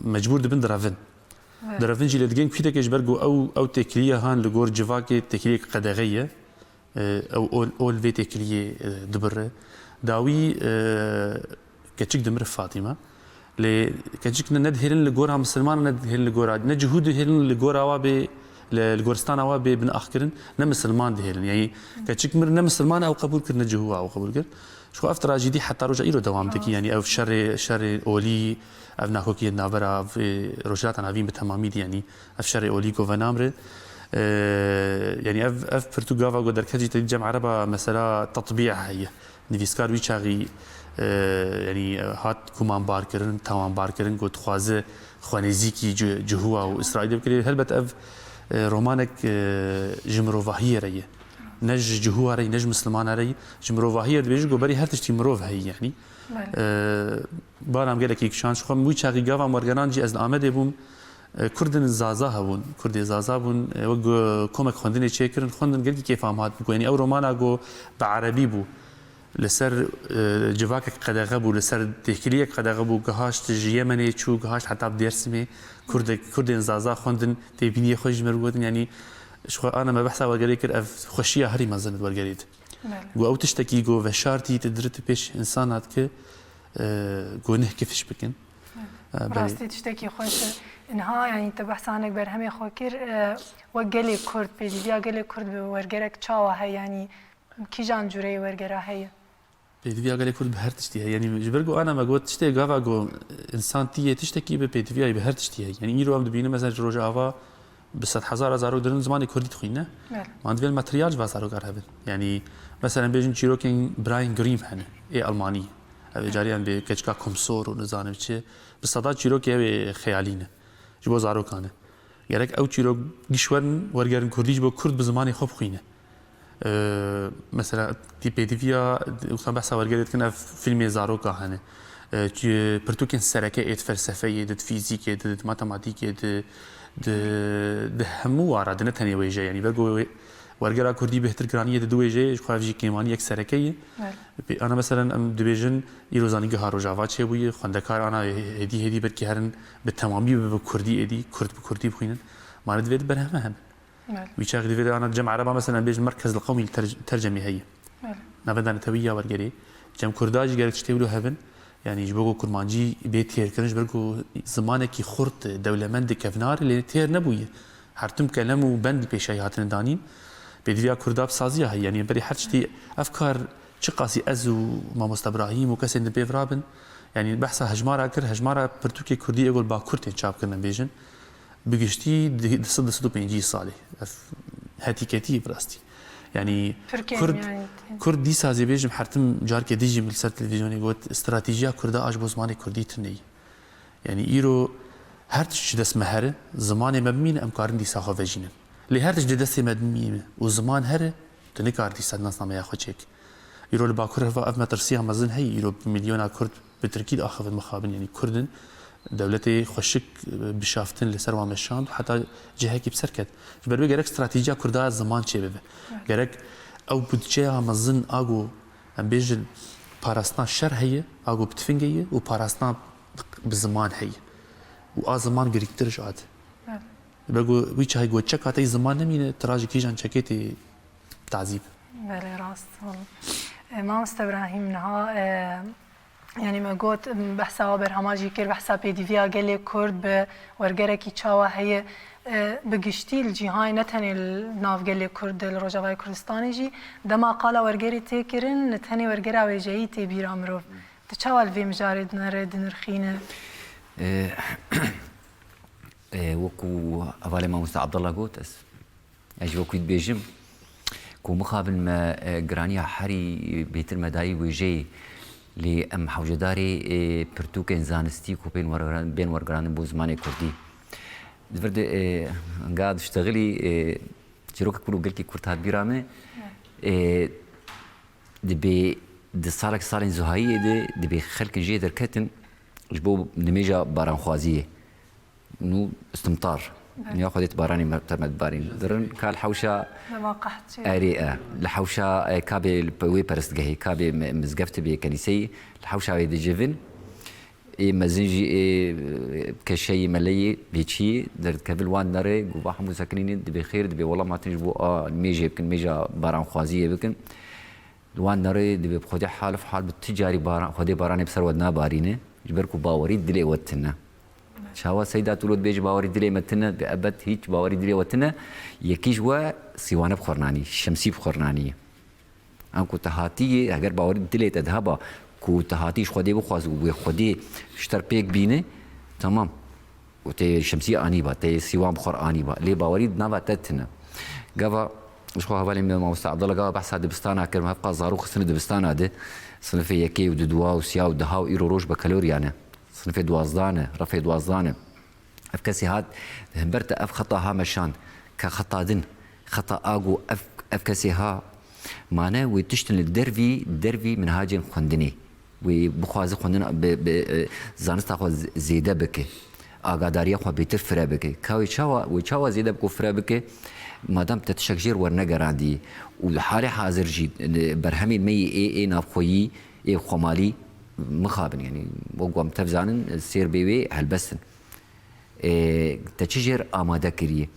mecbûr dibin direvin. Evet. Direvin jî lê digên kûdekê ji ber ku ew, ew têkilî ye han li gor civakê têkiliyek qedexe ye. E, ew ol, ol vê têkiliyê, e, dibire. Dawî, e, keçik dimire Fatîme. Lê keçik ne, ne dihêlin li gora misilman, ne dihêlin li gora, ne cihû dihêlin li gora wa bê, li, li goristana wa bê bin axkirin, ne misilman dihêlin. Yanî keçik mir ne misilman ew qebûl kir, ne cihû ew qebûl kir. Ji xwe ev trajîdî heta roja îro dewam dikî. Yanî ev şerê, şerê olî, ev nakokiyê navbera vê Rojhilata Navîn bi temamî dî, yanî ev şerê olî ku venamre. E, yanî ev, ev pirtûk gava ku derket jî te dî cem ereba mesela tetbî heye. Nivîskar wî çaxî, e, yanî hat gumanbar kirin, tawanbar kirin ku dixwaze xwenêzîkî ci-, cihûa û Îsraîlê bikire. Helbet ev, e, romanek, e, ji mirovahiyê re ye. Ne ji cihûa re ye, ne ji misilmana re ye. Ji mirovahiyê re dibêje ku berî her tiştî mirov heye, yanî. Belê. E, bala min gelekî kişand, ji xwe min wî çaxî gava min wergeran jî ez li Amedê bûm. E, Kurdên Zaza hebûn, Kurdê Zaza bûn, e, wek, e, komek xwendinê çêkirin, xwendin gelkî kêfa em hat bû. Yanî ew romana ku bi erebî bû, li ser, e, civakek qedexe bû, li ser têkiliyek qedexe bû, gihaşt ji Yemenê çû, gihaşt heta bi Dêrsimê. Kurdek, Kurdên Zaza xwendin, têbîniyê xwe jî me gotin, yanî ji xwe ana me behsa wergerê kir, ev xweşiya herî mezin di wergerê de. Belê. Ku ew tiştekî ku veşartî te dirit pêş insana dike, e, ku neh kefiş bikin. E, Bi belê. rastî tiştekî xweş e. Niha, yanî te behsa hinek berhemê xwe kir, e, wek gelê Kurd, pêdiviya gelê Kurd bi wergerek çawa heye, yanî kîjan cûreyê wergera heye? Pêdiviya gelê Kurd bi her tiştî heye. Yanî ji ber ku ana me got tiştê gava ku insan tî yê tiştekî bi pêdiviya yê bi her tiştî heye. Yanî îro em dibînin mesela ji Rojava bi sedhezara zarok dirin zimanê Kurdî dixwîne. Belê. Man divê materyal ji va zarokar hebin. Yanî mesela bêjin çîrokên Brian Grimm hene, ê Almanî. Ev ê cariyan bê keçika Komsor û nizanim çi. Bi seda çîrokê ew ê xeyalî ne. Ji bo zarokan e. Gerek ew çîrok giş werin, wergerin Kurdî ji bo Kurd bi zimanê xwe bixwîne. Ee, mesela, tî pêdiviya, wexta behsa wergerê dikin, ev filmê zaroka hene. Ee, çi-, pirtûkên sereke ê di felsefeyê de, di fîzîkê de, di matematîkê de, di, di hemû wara de, ne tenê wêje, yanî, ber ku wê-, wergera Kurdî bêhtir giraniyê de du wêjeyê, ji xwe ev jî kêmaniyek sereke ye. Evet. Pê-, ana, mesela, em dibêjin, îro zanîngeha Rojava çêbûye, xwendekar ana hêdî hêdî belkî herin bi temamî bibe bi Kurdî êdî, Kurd bi Kurdî bixwînin. Mane divê di berheme hebe. Belê. Wî çaxî divê de ana cem Ereba, mesela, em bêjin Merkez li Qewmî li ter-, tercemê heye. Belê. Navenda netewî ya wergerê. Cem Kurda jî gerek tiştê wilo hebin. Yanî ji bo ku kurmancî bê têrkirin, ji ber ku zimanekî xurt, dewlemend, kevnar, lê têr nebûye. Her tim kelem û bend li pêşayî hatine danîn. Pêdiviya Kurda bi saziya heye. Yanî berê her tiştî ev kar çiqasî ez û Mamoste Brahîm û kesên din pê ve rabin. Yanî behsa hejmara kir, hejmara pirtûkê Kurdî ê ku li Bakur tên çapkirin, em bêjin. Bi giştî di, di sed, di sed û pêncî salê. Ev hetîketî ye bi rastî. Yanî Kurd, yanî. Kurd dîsa zê bêjim her tim carkê din jî min li ser televîzyonê got, stratejiya Kurda a ji bo zimanê Kurdî tune ye. Yanî îro her tişt ji dest me here, zimanê me bimîne, em karin dîsa xwe vejînin. Lê her tişt di destê me bimîne û ziman here, tu nikar dîsa nasnameya xwe çêk. Îro li Bakur heva ev metirsiya mezin heye, îro bi milyona Kurd bi tirkî diaxivin mixabin, yanî Kurd in, dewletê xweşik, e, bişaftin li ser wan meşand û heta cihekî bi ser ket. Ji ber wê gerek stratejiya Kurda ziman çêbibe. Evet. Gerek ew budçeya mezin a ku em bêjin parastina şer heye, a ku bi tifingê ye û parastina bi, bi ziman heye. Û a ziman girîngtir ji a de. Evet. Ji ber ku wî çaxê ku çeka te yê ziman nemîne, tu ra ji kîjan çekê tê tazî be. Belê, rast. E, Mamoste Ibrahîm, niha, e, Yanî me got, em, behsa wa berhema jî kir, behsa pêdiviya gelê Kurd bi wergerekî çawa heye, e, bi giştî li cîhanê, ne tenê li nav gelê Kurd de, li Rojavayê Kurdistanê jî, dema qala wergerê tê kirin, ne tenê wergera wêjeyî tê bîra mirov. Tu çawa li vê mijarê dinere, dinirxîne? E, e, wekû hevalê mamoste Abdullah got, ez Ez ji bo ku dibêjim ku mixabin me, e, giraniya herî bêtir me dayî wêjeyê, lê em hewcedarê, e, pirtûkên zanistî ku bên wergiran-, bên wergirandin bo zimanê kurdî. Di vir de, e, ga diştexilî, e, çîrokek ku gelkî kurt hat bîra me, e, dibê di salek salên zuhayiyê de dibê xelkin jê derketin ji bo nimêja baranxwaziyê. Nû istimtar. Evet. Ya Xwedê tu baranê me-, te me dibarîn. Dirin ka li hewşa Dema qeht çê. Erê e. Li hewşa, e, kabê li pe-, wê perestgehê, kabê me-, mizgeftê bê kenîseyî, li hewşa wê dicivin. Ê mezin jî ê, e, keşeyî meleyê bêçiyê derdikevin wan nerê, gova hemû sekinînin dibê xêr, dibê welam hatin ji bo a mêjê bikin, mêja baranxwaziyê bikin. Li wan nerê dibê bi Xwedê halif hal bi tu carî baran, Xwedê baranê bi ser we nabarîne, ji ber ku bawerî dilê we tune. Çawa Seyda Tûlo dibêje bawerî dilê me tune, bi ebed hîç bawerî dilê we tune, yekî ji we sîwane bi xwe nanî, şemsî bi xwe nanî. Em ku te hatiyê, heger bawerî dilê te diheba, ku te hatî ji Xwedê bixwaz û wê Xwedê ji te re pêk bîne, temam. Û tê şemsiyê anîba, tê sîwan bi xwe re anîba. Lê bawerî di nava te tune. Gava, ji xwe hevalên me mamoste Abdullah gava behsa dibistana kir, me hevqa zarok xistine dibistana de. Sinifê yekê û di dua û siya û diha û îro roj bekalorya ne. Sinifê duwazdeh ne, refê duwazdeh ne. Ev kesê hat, hember te ev xeta ha meşand, ke xeta din, xeta a ku ev, ev kesê ha, mane wê tiştin li dervî, dervî minhacên xwendinê. Wê bixwaze xwendina bi, bi, e, zanista xwe z-, zêde bike. agadariya xwe bêtir fire bike. Ka wê çawa, wê çawa zêde biko fire bike, madem te tiştek jêr wernegerandî û li halê hazir jî, e, berhemên me yê ê, ê navxweyî, ê xwemalî mixabin, yanî wek ku em tev zanin, sêr bê wê helbest in. E, te çi jêr amade kiriye?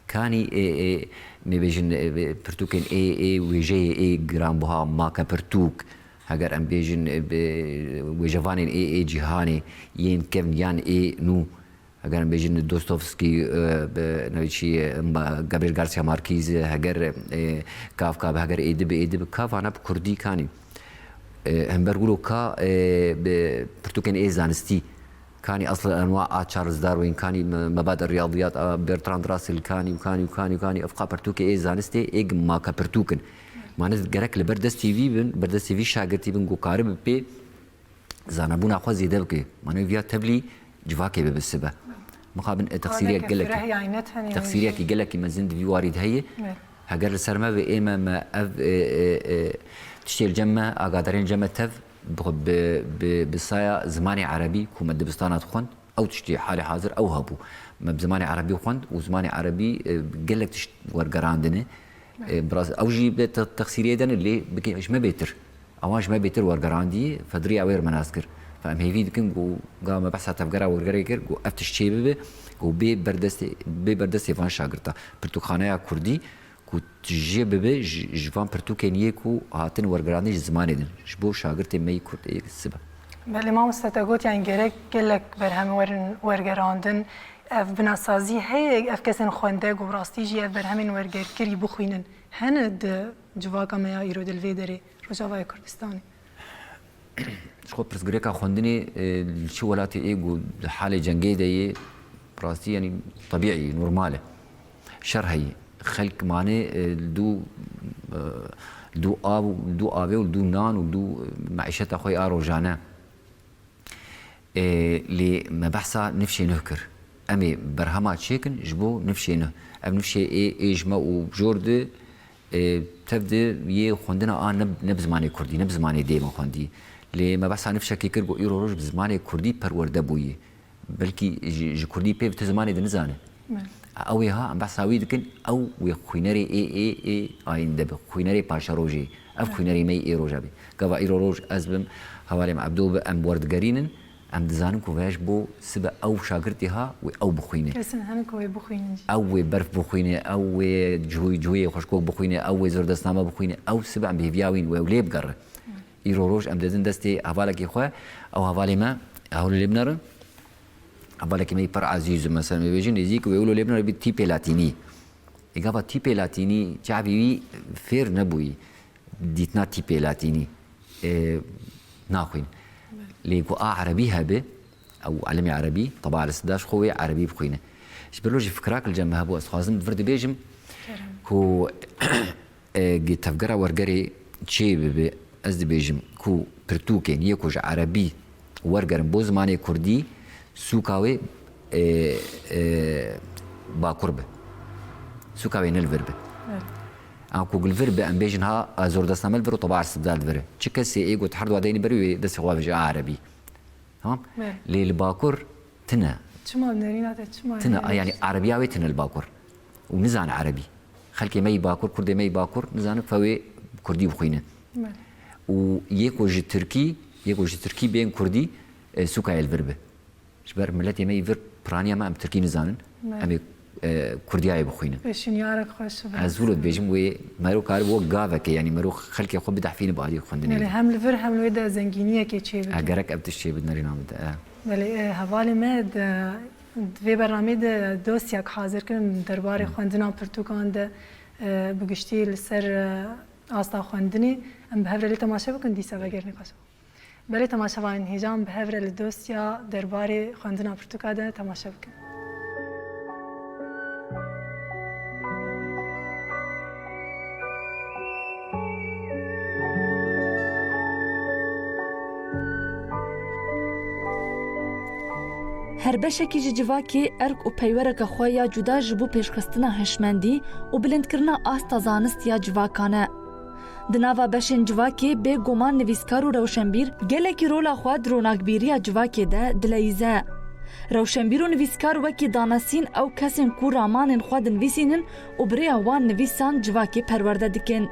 Kanî, e, e, me bêjin, e, pirtûkên ê, ê wêjeyê ê giranbuha, make pirtûk, heger em bêjin, e, bi wêjevanên ê, ê cîhanê, yên kevn yan ê nû, heger em bêjin Dostoyevskî, e, bi, ne çî, e, ma-, Gabriel Garcia Marquez, heger, e, Kafka bi, heger êdî bi, êdî bi, ka vana bi kurdî kanî. E, hember wilo ka, e, bi pirtûkên ê zanistî, kanî Asl el-Enwa a Charles Darwin, kanî Me-, Mebadi Riyadiyat a Bertrand Russell, kanî û kanî û kanî û kanî, evqa pirtûkê ê zanistê ê make pirtûk in. Mane gerek li ber destê vî bin, ber destê vî şagirtî bin, ku karibe pê zanebûna xwe zêde bike. Mane viya tevlî civakê bibe sibe. Mixabin, e, texsîriyek Xwedeke gelekî, fireh yayne tenê texsîriyekî jî. Gelekî mezin di vî warî de heye. Evet. Heger li ser me ve ê me, me ev, e, e, e, tiştê li cem me, agadarên cem me tev bi, bi, bi, bi saya zimanê erebî ku me dibistana dixwend, ew tiştê halê hazir ew hebû. Me bi zimanê erebî xwend û zimanê erebî, e, gelek tişt wergerandine. E, bi rast, ew jî bi te-, texsîriyê de ne, lê bike ji me bêtir. Ewan ji me bêtir wergerandî, fedriya wê re me nas kir. Fe em hêvî dikin ku ga me behsa tevgera wergerê kir, ku ev tişt çê bibe, ku bê berdestê, bê berdestê van şagirta. Pirtûkxaneya kurdî, ku tije bibe ji, ji van pirtûkên yê ku hatin wergerandin ji zimanê din, ji bo şagirtê me yî kurd ê sibe. Belê mamoste, te got, yani gerek gelek berhem werin wergerandin. Ev binasazî heye, ev kesên xwende ku rastî jî ev berhemên wergerkirî bixwînin. Hene di civaka me ya îro di li vê derê Rojavayê Kurdistanê? Ji xwe pirsgirêka xwendinê, e, li çi welatê ê ku di halê cengê de yê, rastî, yanî, tebîî, normal e. Şer heye. Xelk mane, e, li dû, e, li dû av, li dû avê û li dû nan û li dû, e, meîşeta xwe ya rojane. E, lê me behsa nifşê nuh kir. Em ê berhema çêkin ji bo nifşê nuh. Ev nifşê ê, ê ji me û bi jor di, e, tev di yê xwendina a ne, ne bi zimanê kurdî, ne bi zimanê dê me xwendî. Lê me behsa nifşekê kir ku îro roj bi zimanê kurdî perwerde bûyî. Belkî ji, ji kurdî pê bi tu zimanê de nizane. Evet. Ew ê ha, em behsa wî dikin, ew wê xwînerê ê, ê, ê ayînde be, xwînerê paşerojê. Ev Evet. Xwînerê me yê ê roja be. Gava îro roj ez bim, hevalê me Ebdo be, em werdigerînin, em dizanin ku vêya ji bo sibe ew şagirtê ha wê ew bixwîne. Kesin hene ku wê bixwînin jî. Ew wê berf bixwîne, ew wê cihûy-, cihûyê xweşko bixwîne, ew wê zordestname bixwîne, ew sibe em bi hêviya wîn wê ew lê bigerin. Îro roj em didin destê hevalekî xwe, ew hevalê me, hewlê lê binêrin. Hevalekî me yî pir ezîz, mesela, me bêjin nêzîk wê wilo lê binêrin, bî tîpê latînî. Ê gava tîpê latînî, çavî wî fêr nebûyî dîtina tîpê latînî, e, naxwîn. Lê ku a erebî hebe, ew elimê erebî, teba li sida ji xwe wê erebî bixwîne. Ji ber wilo jî fikirak li cem me hebû, ez dixwazim vir dibêjim Kerem. Ku, e, gi tevgera wergerê çê bibe, ez dibêjim ku pirtûkên yê ku ji erebî wergerin bo zimanê kurdî, sûka wê, e, e, bakur be. Sûka wê ne li vir be. Evet. An ku li vir be, em bêjin ha, e, zordestname li vir û teba estibdal li vir e. Çi kesê ê got her dua deyni ber wê destê xwe bêje a erebî. Tamam? Evet. Lê li bakur tine. Çima nerîna te, çima Tine, hene? A, yanî erebiya wê tine li bakur. Û nizane erebî. Xelkê me yî bakur, kurdê me yî bakur, nizane fewê kurdî bixwîne. Evet. Û yê ku ji tirkî, yê ku ji tirkî bên kurdî, e, sûka yê li vir be. Ji ber miletê me yî vir piraniya me em tirkî nizanin. Me. Em ê, e, kurdiyayê bixwînin. Pêşinyarek xweş e. Ez wilo dibêjim wê mero karibû wek gavekê, yanî mero xelkê xwe bidehfîne bi alî xwendinê. Belê, hem li vir hem li wê de zengîniyekê çêbike. E, gerek ev tişt çêbin nerîna min de, e. Belê, e, hevalê me di, di vê bernameyê de dosyek hazir kirin derbarê Hı. xwendina pirtûkan de, e, bi giştî li ser, e, asta xwendinê. Em bi hev re lê temaşe bikin, dîsa vegerin nîqaşa. Belê temaşevanên hêja, em bi hev re li dosya derbarê xwendina pirtûka de temaşe bikin. Her beşekî ji civakê erk û peywereke xwe ya cuda ji bo pêşxistina hişmendî û bilindkirina asta zanist ya civakan e. Di nava beşên civakê bê guman nivîskar û rewşenbîr gelekî rola xwe di ronakbîriya civakê de dileyîze. Rewşenbîr û nivîskar wekî Danesîn ew kesên ku ramanên xwe dinivîsînin û bi rêya wan nivîsan civakê perwerde dikin,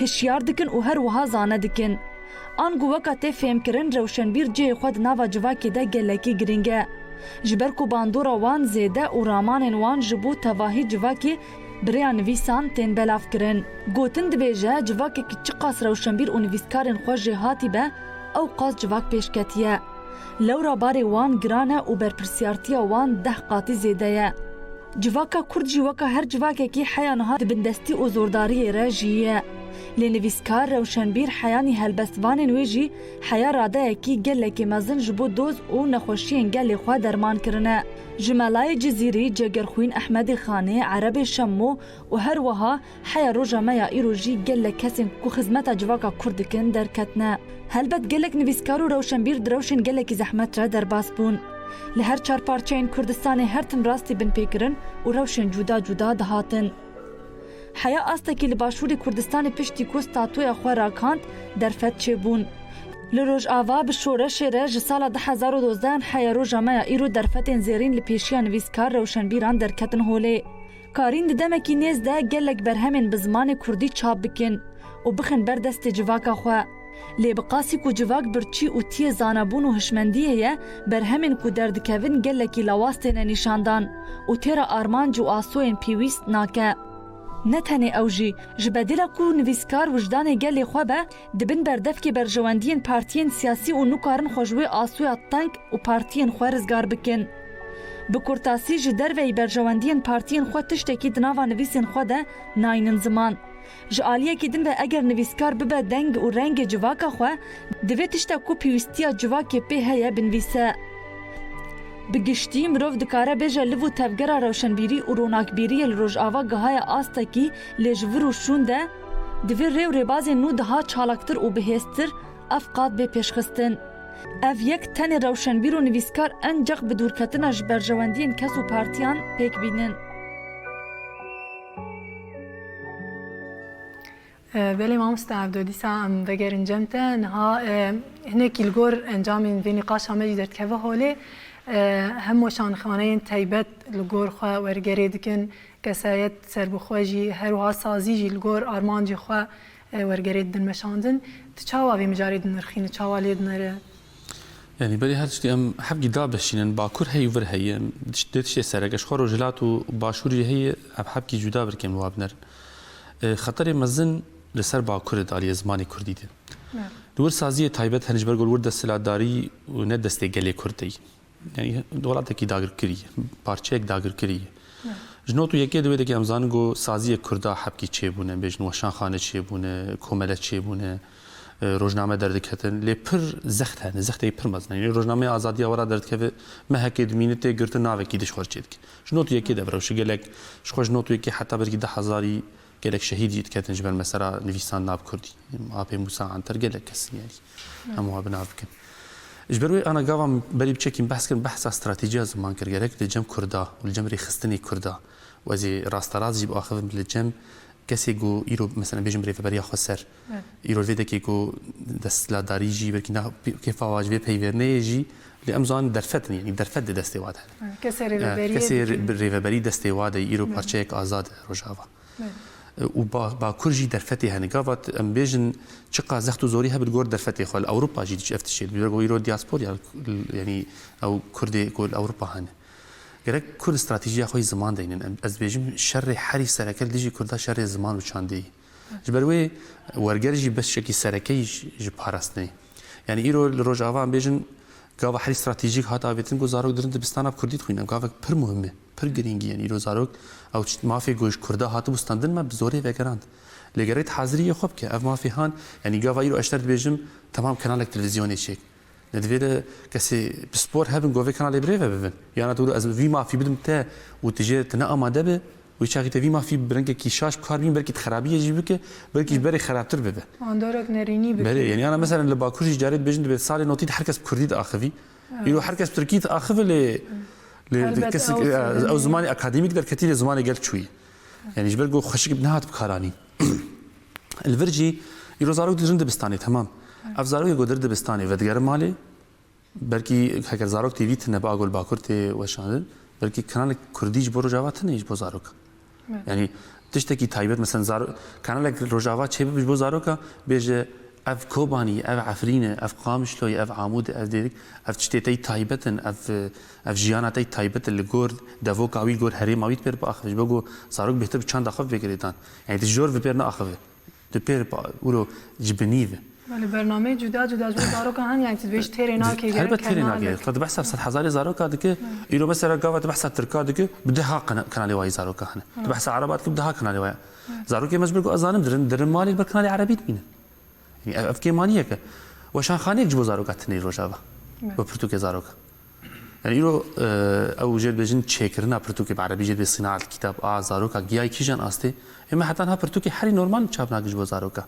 hişyar dikin û her wiha zane dikin. Ango weka tê fêhmkirin, rewşenbîr cihê xwe di nava civakê de gelekî girîng e. Ji ber ku bandora wan zêde û ramanên wan ji bo tevahî civakê bi rêya nivîsan tên belavkirin. Gotin dibêje, civakekî çiqas rewşenbîr û nivîskarên xwe jêhatî be, ew qas civak pêş ketiye. Lewra barê wan giran e û berpirsiyartiya wan deh qatî zêde ye. Civaka Kurd jî weka her civakekî heya niha di bindestî û zordariyê re jiyiye. Lê nivîskar, rewşenbîr, heyanî helbestvanên wê jî heya radeyekî gelekî mezin ji bo doz û nexweşiyên gelê xwe derman kirine. Ji Melayê Cizîrî, Cegerxwîn Ehmedê Xanê, Erebê Şemo û her wiha heya roja me ya îro jî gelek kesên ku xizmeta civaka Kurd dikin derketine. Helbet gelek nivîskar û rewşenbîr di rewşên gelekî zehmet re derbas bûn. Li her çar parçeyên Kurdistanê her tim rastî binpêkirin û rewşên cuda cuda dihatin. Heya astekî li Başûrê Kurdistanê piştî ku statuya xwe rakand, derfet çêbûn. Li Rojava bi şoreşê re ji sala du hezar û dozdeh heya roja me ya îro derfetên zêrîn li pêşiya nivîskar rewşenbîran derketin holê. Karîn di demekî nêz de gelek berhemên bi zimanê kurdî çap bikin û bixin ber destê civaka xwe. Lê bi qasî ku civak birçî û tiyê zanebûn û hişmendiyê ye, berhemên ku derdikevin gelekî lawaz têne nîşandan û têra armanc û asoyên pêwîst nake. Ne tenê ew jî, ji bedîla ku nivîskar wijdanê gelê xwe be, dibin berdevkê berjewendiyên partiyên siyasî û nikarin xwe ji wê asoya teng û partiyên xwe rizgar bikin. Bi kurtasî, ji derveyî berjewendiyên partiyên xwe tiştekî di nava nivîsên xwe de naynin ziman. Ji aliyekî din ve eger nivîskar bibe deng û rengê civaka xwe, divê tişta ku pêwîstiya civakê pê heye binivîse. Bi giştî mirov dikare bêje liv û tevgera rewşenbîrî û ronakbîriyê li Rojava gihaye astekî, lê ji vir û şûn de divê rê û rêbazên nû daha çalaktir û bihêztir ev qat bê pêşxistin. Ev yek tenê rewşenbîr û nivîskar enceq bi dûrketina ji berjewendiyên kes û partiyan pêk bînin. E, belê mamoste Evdo, dîsa em vegerin cem te. Niha, e, hinekî li gor encamên vê nîqaşa me jî derdikeve holê. E, hemû şanxaneyên taybet li gor xwe wergerê dikin, kesayet serbixwe jî, her wiha sazî jî li gor armancê xwe, e, wergerê didin meşandin. Tu çawa vê mijarê dinirxînî, çawa lê dinere? Yanî berî her tiştî em hevkî dabeşînin, bakur heye û vir heye. Em diş-, dê tiştê sereke ji xwe rojhilat û başûr jî heye, em hevkî cuda birkêm li wa binerin. E, xeterê mezin li ser bakur e di aliyê zimanê kurdî de. Evet. Li wir saziyê taybet hene ji ber ku li wir desthilatdarî û ne destê gelê kurd de yî. Yanî welatekî dagirkirî ye, parçeyek dagirkirî ye. Evet. Ji not û yekê di wê dekê em zanin ku saziyê kurda hevkî çêbûne, bêjin weşanxane çêbûne, komele çêbûne, e, rojname derdiketin. Lê pir zext hene, zextê pir mezin e. Yanî rojnameya Azadiya wera derdikeve, mehekê dimîne tê girtin, navekî diş xwe çê dike. Ji not û yekê de birewşe, gelek ji xwe ji not û yekê heta belkî deh hezarî gelek şehîd jî diketin ji ber mesela nivîsandina bi kurdî. Apê Mûsa Anter gelek kes in, yanî. Em wa bi nav bikin. Ji ber wê ana gava min berî biçekî behs kirin, behsa stratejiya ziman kir. Gerek li cem kurda û li cem rêxistinê kurda û ez ê rasterast jî biaxivim li cem kesê ku îro, mesela, bêjim rêveberiya xweser. Evet. Îro vê dekê ku desthilatdarî jî belkî na kêfa wa ji vê peyvê neyê jî, lê em zanin derfet in, yanî derfet di destê wa de hene. Evet, kesê rêveberiyê Kesê dikin. Rê-, rêveberî destê wa de, îro Evet. parçeyek azad e Rojava. Evet. Û ba-, Bakur jî derfetê hene. Gava t-, em bêjin çiqa zext û zorî hebe li gor derfetê xwe. Li Ewropa jî diçe ev tiştê. Li gor îro diaspor ya, yanî ew Kurdê ku li Ewropa hene. Gerek Kurd stratejiya xwe yî ziman deynin. Em, ez dibêjim şerê herî sereke li dijî Kurda şerê ziman û çandê yî. Ji ber wê werger jî beşekî sereke yî ji, ji parastinê. Yanî îro li Rojava em bêjin gava herî stratejîk hat avêtin ku zarok dirin dibistana bi Kurdî dixwînin. Ev gavek pir muhim e, pir girîng e. Yanî îro zarok ew çi-, mafê ku ji Kurda hatibû standin me bi zorê vegerand. Lê gerek haziriyê xwe bike. Ev mafê han, yanî gava îro ez ji te dibêjim, temam kanalek televîzyonê çêk. Ne divê de kesê pispor hebin ku vê kanalê bi rê ve bibin. Yana tu ez vî mafî bidim te û tu jê tu ne amade be, wî çaxî te vî mafî bi rengekî şaş bi kar bîn, belkî tu xerabiyê jî bike, belkî ji berê xerabtir bibe. Bandorek nerînî bike. Belê, yanî yana mesela li Bakur jî carê dibêjin, divê salê notî de her kes bi kurdî diaxivî. Evet. Îro her kes bi tirkî diaxive lê, lê Helbet kesek, ew e, ew zimanê akademîk derketî lê zimanê gel çûyî. Yanî ji ber ku xweşik nehat bi kar anîn. Li vir jî îro zarok dirin dibistanê, temam. Ev zarokê ku dir dibistanê vedigerin malê, Belkî heger Zarok T V tune bi Agol Bakur tê weşandin, belkî kanalek kurdî ji bo Rojava tune ji bo zarokan. Evet. Yani tiştekî taybet, mesela zaro-, kanalek Rojava çêbibe ji bo zaroka bêje ev Kobanî, ev Efrîn e, ev Qamişlo ye, ev Amûd e, ev Dêrik, ev tiştê te yî taybet in, ev, ev jiyana te yî taybet e, li gor devoka wî, li gor herêma wî dipêr biaxive, ji bo ku zarok bêhtir bi çanda xwe bê girêdan. Yani tu jor vipêr naaxive. Tu pêr pa-, wilo ji binî ve. Belê, bernameyê cuda cuda ji bo zarokan hene, yani tu dibêjî têrê nake, gerek Helbet têrê nake. Te tu behsa sedhezarê zaroka dike, îro mesela gava tu behsa tirka dike, bi deha kana-, kanalê wayî zaroka hene. Tu behsa ereba dike, bi deha kanalê wayî. Zarokê me ji ber ku ez zanim dirin, dirin malê li ber kanalê erebî dibînin. Yani ev, ev kêmaniyek e. Weşanxaneyek ji bo zaroka tune Rojava. Evet. Bi pirtûkê zaroka. Yani îro, e, ew jê dibêjin çêkirina pirtûkê bi erebî jê dibê sinaet kitab a zaroka giyayî kîjan astê. Ê me heta niha pirtûkê herî normal çap nake ji bo zaroka.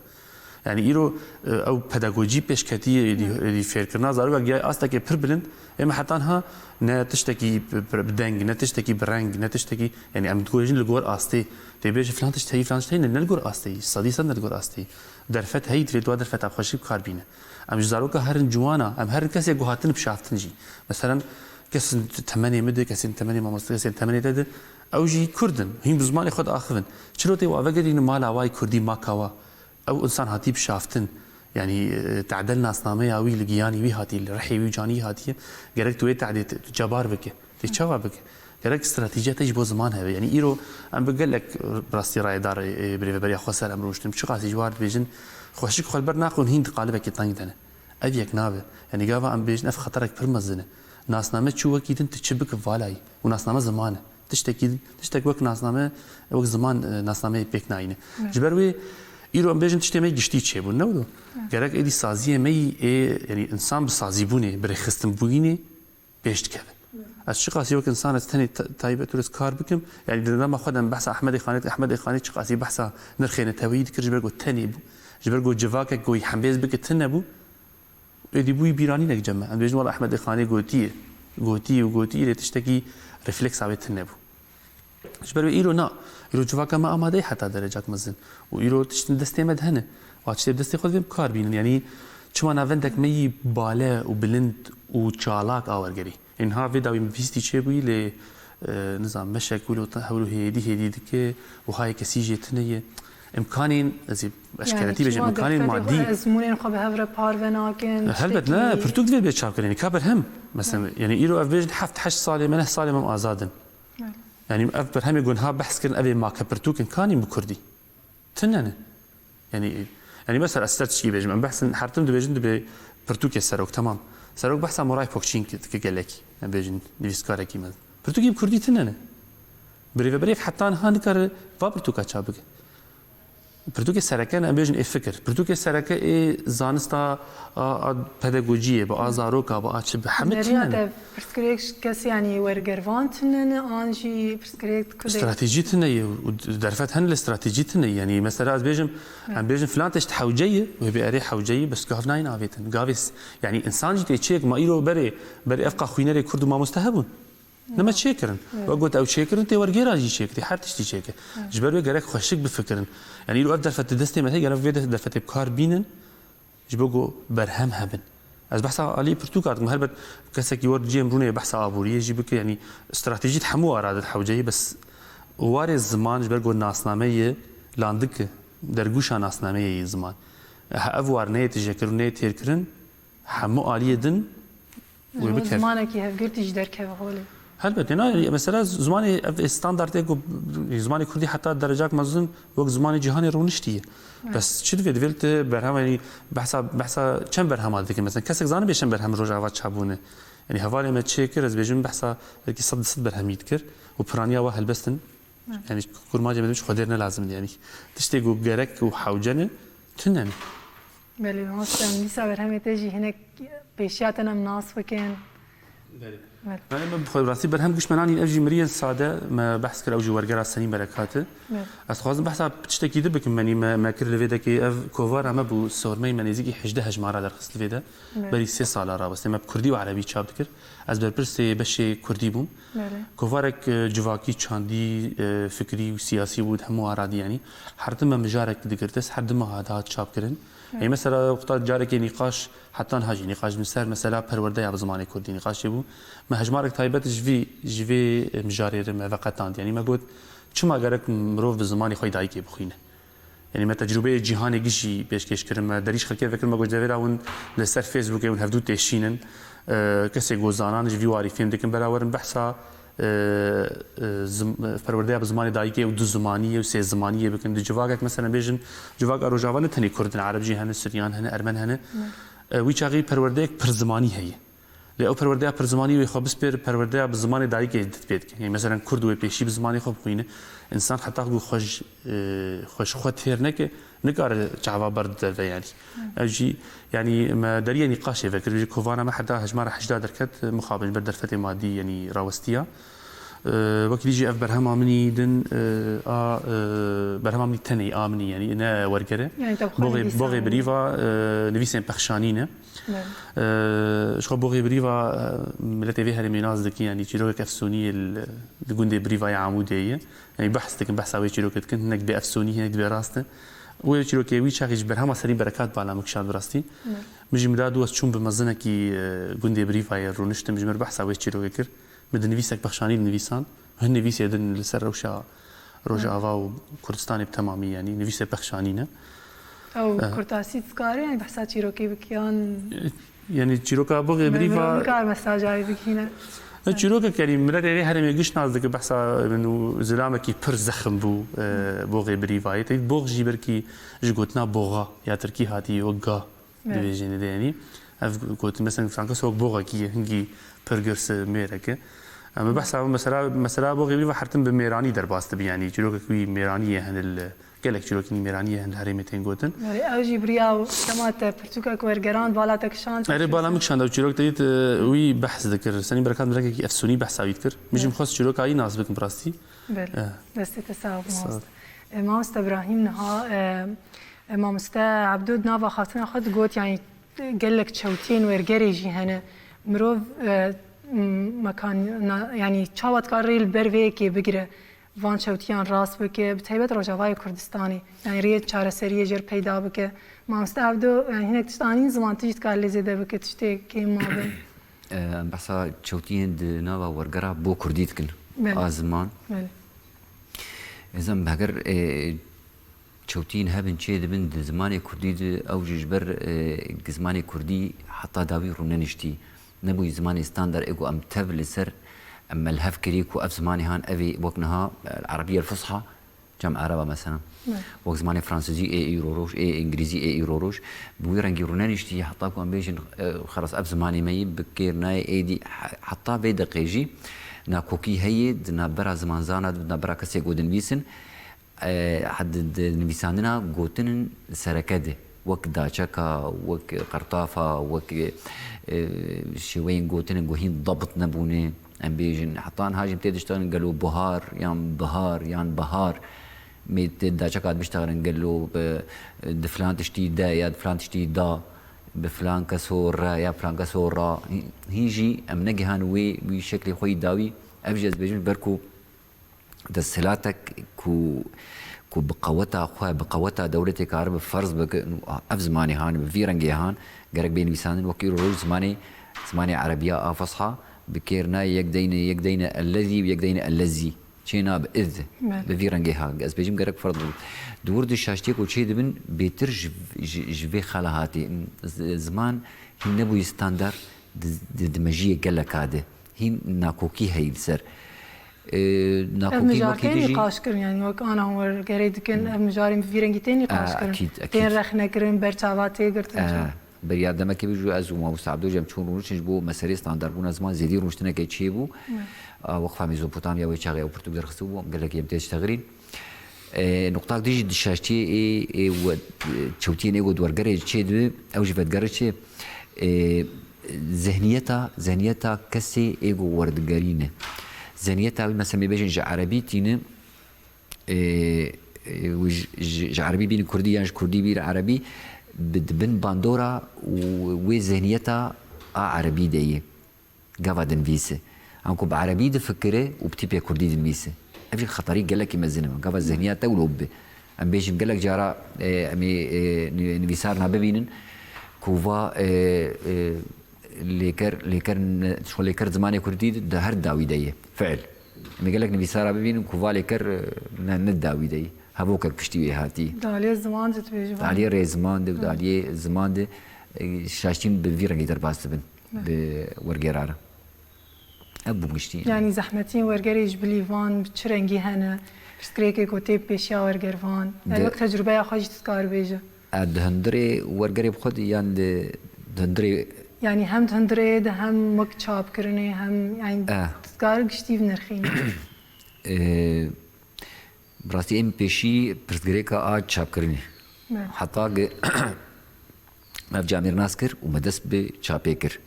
Yani îro, e, ew pedagojî pêşketî êdî, êdî fêrkirina zaroka giyayî astekê pir bilind. Ê me heta niha ne tiştekî bi, bi, bi deng, ne tiştekî bi reng, ne tiştekî, yani em dibêjin li gor astê. Tê bêjin filan tişt heyî, filan tişt heyî, ne, ne li gor astê yî. Sedî sed ne li gor astê yî. Derfet heyî divê tu wa derfeta xweşik bi kar bîne. Em ji zaroka herin ciwana, em herin kesê ku hatin bi şaftin jî. Meselen, kesên temenê min de, kesên temenê mamoste, kesên temenê te de, ew jî kurd in. Hîn bi zimanê xwe diaxivin. Çilo tê wa vegerînin mala wa yî kurdî, maka wa? Ew insan hatî bi şaftin. Yanî, e, tedel nasnameya wî li giyanî wî hatî, li rihê wî û canî wî hatiye. Gerek tu wê tedê te, tu cebar bike. Tê çawa bike? Gerek stratejiya te ji bo ziman hebe. Yanî îro em bi gelek, bi rastî rayedar, e, birêveberiya xweser em rûniştin. Çiqasî ji war dibêjin, xweşik xwe li ber naxin, hîn di qalibekî teng de ne. Ev yek nabe. Yanî gava em bêjin ev xeterek pir mezin e. Nasname çi wekî din, tu çi bike valayî. Û nasname ziman e. Tiştekî din, tiştek wek nasname, wek ziman, e, nasnameyê pêk nayîne. Evet. Ji ber wê îro em bêjin tiştê me yî giştî çêbûn, ne wilo? Evet. Gerek êdî saziyê me yî ê, yanî insan bi sazîbûnê, bi rêxistinbûyînê pêş dikeve. Ez çiqasî wek insan ez tenê ta-, taybet û ez kar bikim, yanî di dema xwe de em behsa Ehmedê Xanê dikin, Ehmedê Xanê çiqasî behsa nirxê neteweyî dikir, ji ber ku tenê bû, ji ber ku civakek ku wî hembêz bike tune bû, êdî bûyî bîranînek cem me. Em dibêjin wela Ehmedê Xanê gotiye, gotiye û gotiye, lê tiştekî refleksa wê tune bû. Ji ber wê îro na. Îro civaka me amade ye heta derecak mezin. Û îro tiştin destê me de hene. Wa tiştê bi destê xwe divê bi kar bînin. Yanî çima navendek me yî bale û bilind û çalak a wergerî. Ên ha vê dawî min bihîstî çêbûyî lê, e, nizam meşek wilo te hewlo hêdî hêdî dike û hayê kesî jê tune ye. Îmkanên, ez ê eşkeretî bêjim, çima îmkanên derfetê xwe, madî. Ezmûnên xwe bi hev re parve nakin, Helbet ne, tiştekî pirtûk divê bê çapkirin. Ka berhem. Mesela, yanî îro ev bêjin heft heşt salê me, neh salê me em azad in. Evet. Yanî ev berhemê ku niha behs kirin, ev ê make pirtûk in, kanîn bi kurdî? Tune ne. Yanî, yanî mesela ez ser tişkî bêjim, em behsin her tim dibêjin dibê pirtûkê serok, temam. Serok behsa Moray Pokçîn dike gelekî, em bêjin nivîskarekî me. Pirtûkî bi kurdî tune ne. Birêveberiyek heta niha nikare va pirtûka çap bike. Pirtûkê sereke ne, em bêjin ê fikir. Pirtûkê sereke ê zanista a, a pedagojiyê, bi a zaroka, bi a çi, bi heme tune ne. Te pirsgirêk ji kesî, yanî wergervan tune ne, an jî pirsgirêk ku de Stratejî tune ye û derfet hene lê stratejî tune ye. Yanî mesela ez bêjim, Evet. em bêjin filan tişt hewce ye, wê bê erê hewce ye, bes gav nayên avêtin. Gavê s-, yanî insan jî tê çêk, ma îro berê, berê ev qa xwînerê kurd û mamoste hebûn. Nema çêkirin. Evet. Wek got ew çêkirin, tê wergêran jî çêkirî, her tiştî çêkir. Evet. Ji ber wê gerek xweşik bifikirin. Yanî îro ev derfet di destê me heye, gerek vê de-, derfetê bi kar bînin, ji bo ku berhem hebin. Ez behsa alî pirtûka dikim, helbet kesekî wer ciyê em rûnê behsa aboriyê jî bike, yanî stratejî di hemû ara de hewce ye, bes warê ziman ji ber ku nasname ye, landik e, dergûşa nasnameyê ye ziman. Ev war neyê tijekir û neyê têrkirin, hemû aliyê din wê Ji bo bikeve. Zimanekî hevgirtî jî derkeve holê. Helbet, na, mesela zimanê ev standartê ku zimanê kurdî heta derecak mezin wek zimanê cîhanê rûniştî ye. Evet. Bes çi divê, divê li te berhema, yanî behsa, behsa çend berhema dike? Mesela kesek zanibê çend berhem Rojava çapbûne? Yanî hevalê me çêkir, ez bêjim behsa belkî sed, sed berhemî dikir û piraniya wa helbestin. Evet. Yanî kurmancê me demiş xwedêr ne lazim, yanî tiştê ku gerek û hewce ne, tune ne. Belê, mamoste, em dîsa berhemê te jî hinek pêşiya te ne em nas bikin. Belê. Evet. Yani me bi xwe rastî berhem giş me nanîn, ev jî miriyên sade, me behs kir, ew jî wergera Senî Berekat e. Evet. Ez dixwazim behsa tiştekî din bikim, menî me, me kir li vê dekê, ev kovara me bû, sormey me nêzîkî hejdeh hejmara derxist li vê de. Evet. Berî sê sala rawestê me bi kurdî û erebî çap dikir. Ez berpirsê beşê kurdî bûm. Belê. Kovarek, e, civakî, çandî, e, fikrî û siyasî bû, di hemû aradî, yanî her tim me mijarek digir dest, her tim me dihat çapkirin. Evet. Ê mesela wexta carekê nîqaş, heta niha jî nîqaş bin ser mesela perwerdeya bi zimanê kurdî nîqaşê bû. Me hejmarek taybet ji vî, ji vê mijarê re me veqetand. Yanî me got, çima gerek mirov bi zimanê xwe yê dayikê bixwîne? Yanî me tecrûbeyê cîhanê giş jî pêşkêş kirin. Me derî ji xelkê vekir, me got, devêra hûn li ser Facebookê hûn hevdû têşînin. E, kesê ku zanan ji vî warî fêm dikin, bera werin behsa, e, e, zim-, e, perwerdeya bi zimanê dayikê û du zimaniyê û sê zimaniyê bikin. Di civakek, meselen bêjin, civaka Rojava ne tenê Kurd in, Ereb jî hene, Suryan hene, Ermen hene. Ne. E, wî çaxî perwerdeyek pirzimanî heye. Lê ew perwerdeya pirzimanî wê xwe bispêr perwerdeya bi zimanê dayikê pê dike. Yanî meselen Kurd wê pêşî bi zimanê xwe bixwîne. Însan heta ku xwe ji, e, xwe ji xwe têr neke, nikare çava berde derve yanî. Hı. Ev jî, yanî me deriyê nîqaşê vekir, ji kovana me heta hejmara hejda derket, mixabin ji ber derfetê madî, yanî rawestiya. E, wekî dî jî ev berhema min î din, e, a, e, berhema min î tenê a min î, yanî ne wergere. Yanî te bi xwe Boxê, nivîsandin. Boxê Birîva, e, nivîsên pexşanî ne. Evet. E, ji xwe Boxê Birîva, e, miletê vê herêmê nas dikin, yanî çîrokek efsûnî ye li, li gundê Birîva ya Amûdê ye. Yanî behs dikin, behsa wê çîrokê dikin, hinek dibê efsûnî, hinek dibê rast e. Wê çîrokê wî çaxî ji berhema Senî Berekat bala min kişand bi rastî. Evet. Min jî min da dû ez çûm bi mezinekî, e, gundê Birîvayê rûniştim, ji min re behsa wê çîrokê kir. Min di nivîsek pexşanî dinivîsand. Hin nivîsê din li ser rewşa Rojava û Kurdistanê bi temamî, yanî nivîsê pexşanî ne. Ew Eh. kurtasî dikare, yanî behsa çîrokê bike yan Yanî çîroka Boxê Birîva nikar mesaja wê bigihîne. E, çîrokek, yanî miletê vê herêmê giş nas dike, behsa min û zilamekî pir zexm bû, e, Boxê Birîvayê. Tevî Box jî belkî ji gotina boxa ya tirkî hatiye, wek ga. Evet. Dibêjin de, yanî ev gotin, mesela, sanki sok boxekî ye, hingî pir girs, mêrek e. Em behsa mesela, mesela Boxê Birîva her tim bi mêranî derbas dibe, yanî çîrokek wî mêranî ye, hene li gelek çîrokên mêranî ye, hene li herêmê tên gotin. Erê, ew jî biriya dema te pirtûkek wergerand, bala te kişand. Erê, bala min kişand, ew çîrok te dît, e, wî behs dikir. Senî Berekat mirekekî efsûnî behsa wî dikir. Min jî Evet. xwest çîroka wî nas bikim bi rastî. Belê. Eh. Destê te sax be, Sağ ol. Mamoste. E, Mamoste Ibrahîm niha, e, E, Mamoste Ebdo di nava xatina xwe digot, yanî gelek çewtiyên wergerê jî hene. Mirov, e, m-, mekan-, na-, yanî çawa dikare rê li ber vê yekê bigire, van çewtiyan rast bike, bi taybet Rojavayê Kurdistanê. Yanî rê çareseriyê jê re peyda bike. Mamoste Ebdo, yanî hinek tişt anîn ziman, tu jî dikare lê zêde bike, tiştê kêm mabe. E, em behsa çewtiyên di nava wergera bo kurdî dikin. Belê. A ziman. Belê. Ez em heger, e, çewtiyên hebin çê dibin di zimanê kurdî de, ew jî ji ber, e, zimanê kurdî heta dawî rûneniştî. Nebûyî zimanê standard ê ku em tev li ser em melhev kirî ku ev zimanê han ev ê wek niha, e, el-Arabiyye el-Fusha, cem Araba mesela. Evet. Wek zimanê Fransizî ê îro roj, ê Îngilîzî ê îro roj. Bi wî rengî rûneniştî heta ku em bêjin, e, xelas ev zimanê me yî bi kêr nayê êdî he-, heta vê deqê jî nakokî heye di navbera zimanzana de, di navbera kesê ku dinivîsin. E, di, di nivîsandina gotinên sereke de, wek daçeka, wek qertafa, wek, e, şêweyên gotinên ku hîn dabit nebûne, em bêjin, heta niha jî em tê diştexilin gelo buhar, yan bihar, yan bihar. Em tê daçeka dibiştexilin gelo bi, di filan tiştî de, ya di filan tiştî da, bi filan keso re, ya filan keso ra. Hîn, hîn jî em negihan wê, wî şeklê xwe yî dawî. Ev jî ez dibêjim, ji ber ku desthilatek ku, ku bi qeweta xwe, bi qeweta dewletê karibe ferz bike, ev zimanê han, bi vî rengê han, gerek bê nivîsandin, wek îro roj zimanê, zimanê erebiya a fesha, bi kêr nayê, yek deyne, yek deyne ellezî û yek deyne ellezî. Çê nabe id. Belê. Bi vî rengê ha. Ez bêjim gerek ferz bû. Di wir di şaştiyê ku çê dibin, bêtir ji, ji, ji vê xela hatî. Z-, ziman hîn nebûyî standard di, di, di mejiyê geleka de. Hîn nakokî heye li ser. E, Ev nakokî mijar makî tê jî nîqaş kirin, yanî wek ana hûn wergerê dikin, Hmm. ev mijarên bi vî rengî tê nîqaş E, kirin. Ekîd, ekîd. Tên rexne kirin, ber çava tê girtin. E, beriya demekê bi jû ez û Mamoste Ebdo jî em çûn rûniştin ji bo meseleyê standardbûna ziman zêdî rûniştineke çêbû. Evet. A, Weqfa Mezopotamya wê çaxê ew pirtûk derxistibû, em gelekî em tê diştexilîn. E, nuqtak dî jî di şaştiyê ê, ê we, e, çewtiyên ê ku di wergerê çê dibe, ew jî vedigere çê, e, Zihniyeta, zihniyeta kesê ê ku werdigerî ne. Zihniyeta wî, mesela, em ê bêjin ji erebî tînin, e, e, û ji, ji, ji erebî bînin kurdî yan ji kurdî bînin erebî, bi, di bin bandora û wê zihniyeta a erebî de ye. Gava dinivîse. Anku bi erebî difikire û bi tîpê kurdî dinivîse. Ev jî xeterî gelekî mezin e. Gava zihniyeta wilo bibe. Em bêjin gelek cara, e, em ê, e, ni-, nivîsarna bibînin ku va, e, e, lêker, lêker ne, şo lêker zimanê kurdî di her dawî de ye. Fiil. Em ê gelek nivîsara bibînin ku va lêker, e, ne, ne dawî de ye. Hevokek piştî wê hatî. Daliyê ziman de dibêje. Daliyê rêziman de û daliyê ziman de, e, şaştîn bi vî rengî derbas dibin. Bi wergêra re. Ev bû giştî. Yanî zehmetiyên wergerê ji bilî van bi çi rengî hene? Pirsgirêkê ku tê pêşiya wergervan. Yanî wek tecrûbeya xwe jî tu dikar bêje. E, di hundirê wergerê bi xwe de yan di, di hundirê. Yanî hem di hundirê de hem wek çapkirinê hem yanî tu dikar giştî binirxînî. E, bi rastî em pêşî pirsgirêka a çapkirinê. Heta ge-, ev camêr nas kir û me dest bi çapê kir.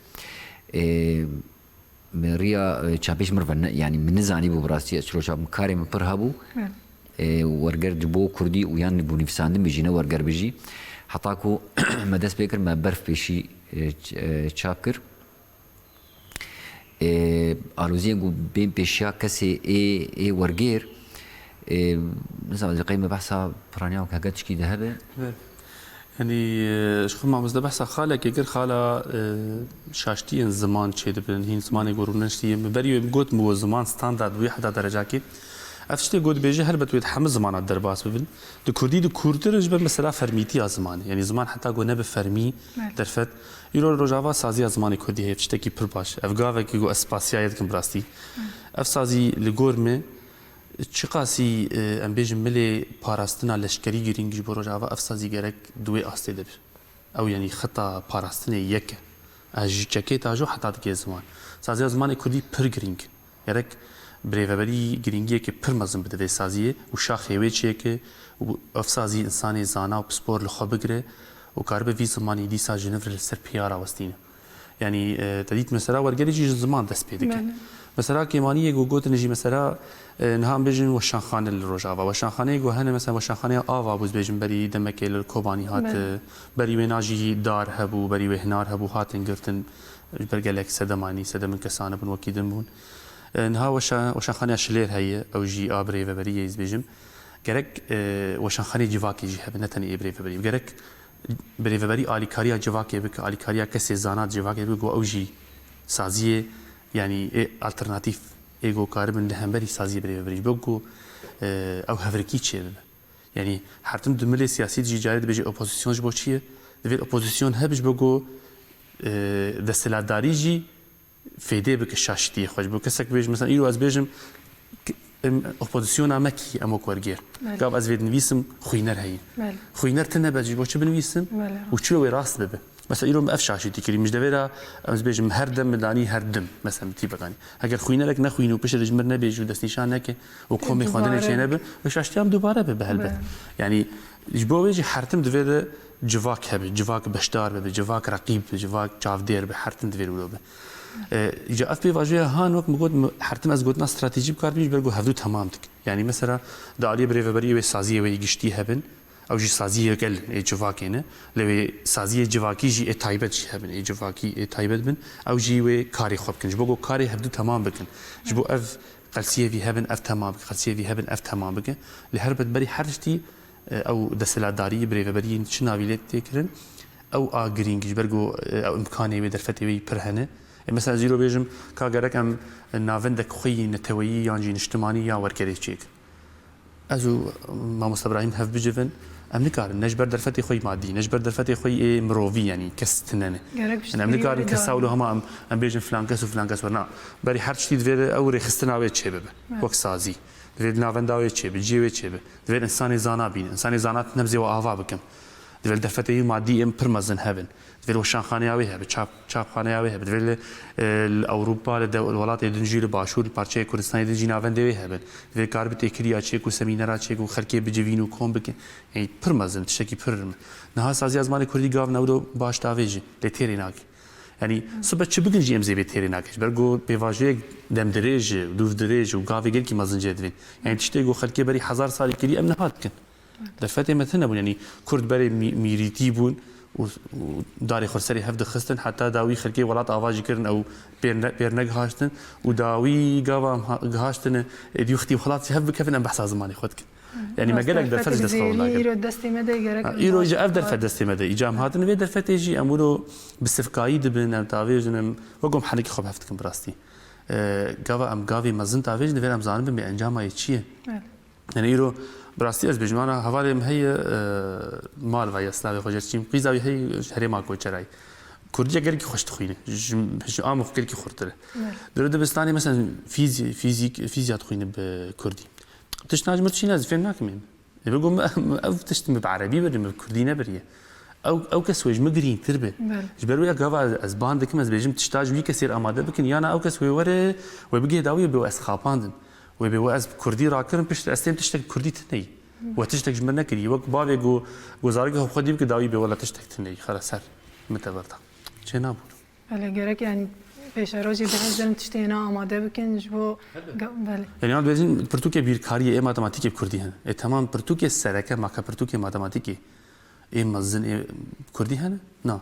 E, Me riya, e, çapê ji min re ne, yanî min nizanîbû bi rastî ez çilo çap, karê min pir hebû. E, werger ji bo kurdî û yan bo nivîsandin bijî, ne werger bijî. Heta ku me dest pê kir, me berf pêşî, e, ç-, e, çap kir. E, aloziyên ku bên pêşiya kesê ê, ê wergêr, e, nizanim, ez qey me behsa piraniya heke tişkî de hebe. Yanî, e, ji xwe mamoste behsa xalekê kir, xala, e, şaştiyên ziman çêdibin, hîn zimanê ku rûniştî ye. Min berî wê min got, min got ziman standard bûye heta derecakê. Ev tiştê ku dibêje helbet wê di hemû zimana derbas bibin. Di kurdî di kûrtir ji ber mesela fermîtiya zimanê. Yanî ziman heta ku nebe fermî derfet. Îro rojava saziya zimanê kurdî heye, tiştekî pir baş. Ev gavekî ku ez spasiya yê dikim bi rastî. Ev sazî li gor me, Çiqasî, e, em bêjin milê parastina leşkerî girîng ji bo Rojava, ev sazî gerek di wê astê de be. Ew, yanî xeta parastinê yek e. Ez ji çekê tajo heta dikê ziman. Saziya zimanê kurdî pir girîng. Gerek birêveberî girîngiyeke pir mezin bide vê saziyê û şaxê wê çêke û ev sazî insanê zana û pispor li xwe bigire û karibe vî zimanî dîsa ji nû re li ser piya rawestîne. Yanî, e, te dît mesela wergerê jî ji ziman dest pê dike. Belê. Mesela kêmaniyê ku gotin jî mesela, e, niha em bêjin weşanxane li Rojava. Weşanxaneyê ku hene mesela weşanxaneya Ava bû, ez bêjim berî demekê li Kobanî hat, Belê. e, berî wêna jî dar hebû, berî wê hinar hebû, hatin girtin. Ji ber gelek sedema, yanî sedemên kesan bûn, wekî din bûn. E, niha weşa-, weşanxaneya Şilêr heye, ew jî a birêveberiyê, ez bêjim. Gerek, e, weşanxaneyê civakê jî hebe, ne tenê ê birêveberiyê. Gerek Birêveberî alîkariya civakê bike, alîkariya kesê zana di civakê bike, ku ew jî saziyê, yanî ê alternatîf, ê ku karibin li hemberî saziyê birêveberî ji bo ku, e, ew hevrikî çêbibe. Yanî her tim di milê siyasî de jî carê dibêje opozîsyon ji bo çi ye? Divê opozîsyon hebe ji bo ku, e, desthilatdarî jî fêdê bike şaşitiyê xwe. Ji bo kesek bêje, mesela, îro ez bêjim, k-, em, opozisyona me kî em wek wergêr. Belê. Gav ez vê dinivîsim, xwîner heye. Belê. Xwîner tune be, ji bo çi binivîsim? Belê. Û çi wê rast bibe? Mesela, îro min ev şaşitî kirî, min ji devê re, em, ez bêjim, her dem min danî her dim, mesela, min tî biganî. Heger xwînerek nexwîne û piştre ji min nebêje û destnîşan neke û komê xwendinê Dubare. çênebe, wê şaşitiya min dubare bibe helbet. Belê. Yanî, ji bo wê jî her tim divê de civak hebe, civak beşdar bibe, civak reqîb be, civak çavdêr be, her tim divê wilo be. E, îca ev pêvajoya han wek min got, min her tim ez gotina stratejî bi kar bînim, ji ber ku hevdu temam dikin. Yanî mesela di aliyê birêveberiyê wê saziyê wê yê giştî hebin, ew jî saziyê gel ê civakê ne, lê wê saziyê civakî jî ê taybet jî hebin, ê civakî ê taybet bin, ew jî wê karê xwe bikin. Ji bo ku karê hevdu temam bikin. Ji bo ev qelsiyê vî hebin, ev temam bike, qelsiyê vî hebin, ev temam bike. Lê helbet berî her tiştî, e, ew desthilatdarî, birêveberiyên çi navî lê tê kirin, ew a girîng, ji ber ku, e, ew imkanê wê, derfetê wê yî pir hene. E, mesela ez îro bêjim, ka gerek em navendek xwe yî neteweyî yan jî niştimanî ya wergerê çêkin. Ez û Mamoste Îbrahîm hev bicivin, em nikarin, ne ji ber derfetê xwe yî madî, ne ji ber derfetê xwe yî ê mirovî, yanî kes tune ne. Gerek Yanî em piştgirî nikarin wê kesa wilo hema em, em bêjin filan kes û filan kes were. Na, berî her tiştî divê ew rêxistina wê çêbibe. Evet. Wek sazî. Divê di navenda wê çêbe, cihê wê çêbe. Divê insanê zana bîne. Însanê zana nebzê we ava bikin. Divê li derfetê wî madî ên pir mezin hebin. Divê li weşanxaneya wê hebe, çap-, çapxaneya wê hebe. Divê li, e, li Ewropa, li dew-, li welatê din jî, li Başûr, li parçeyê Kurdistanê din jî navendê wê hebin. Divê karibe têkiliya çêk û semînera çêk û xelkê bicivîn û kom bikin. Yanî pir mezin, tiştekî pir rind. Niha saziya zimanê kurdî gavna wilo baş davêjî, lê têrê nake. Yanî sibe çi bikin jî em zêbê têrê nakin. Ji ber ku pêvajoyek demdirêj û dûvdirêj û gavê gelkî mezin jê divên. Yanî tiştê ku xelkê berî hezar salî kirî em niha dikin. Derfetê me tune bûn. Yanî Kurd berê mî-, mîrîtî bûn û, û darê xwe serê hev dixistin. Heta dawî xelkê welat ava jî kirin ew pêr ne-, pêr negihaştin û dawî gava em ha-, gihaştine êdî wextî welat jî hev bikevin em behsa zimanê xwe dikin. Yanî me Rast e, gelek derfet ji dest xwe zêrî, nagirin. Îro destê me de gerek Ha, em îro ji ev derfet destê me de îca em hatine. Vê derfetê jî em wilo bi sivkayî dibin, em tavêjin, em wek em henekî xwe bi hev dikin bi rastî. E, gava em gavê mezin tavêjin, divê em zanibin bê encama yê çi ye. Evet. Yanî îro bi rastî ez bêjim, ana hevalê min heye, e, mal ve ya slavê xwe jê çîm. Qîza wî heye ji herêma Koçerayê. Kurdî gelekî xweş dixwîne. Ji, ji Amûx gelekî xurtir e. Evet. Diro dibistanê mesela fîzî-, fîzîk-, fîzya dixwîne bi kurdî. Tişt najmir çî ne, ez fêm nakim ên. Ê, bigom, ev tişt min bi erebî biriye, min bi kurdî nebiriye. Ew, ew kes wê ji min girîngtir be. Belê. Ji ber wê gava ez, ez ban dikim, ez bêjim tişta ji wî kesê re amade bikin, yana ew kes wê were, wê bigihê dawiyê bê ez xapandin. Wê bê we ez bi kurdî rakirim, piştre ez têm tiştek bi kurdî tune yî. We tiştek ji min nekirî. Wek bavê ku, ku zarokê xwe bi xwe dî bike dawî bê wela tiştek tune yî. Xera ser. Min te berda. Çê nabû. Belê, gerek, yani, pêşerojê bihêzin tiştê hêna amade bikin ji bo Elbet. ga-, belê. Yanî, em dibêjin pirtûkê bîrkariyê ê matematîkê bi kurdî hene. Ê, temam, pirtûkê sereke, maka pirtûkê matematîkê ê mezin ê kurdî hene? Na.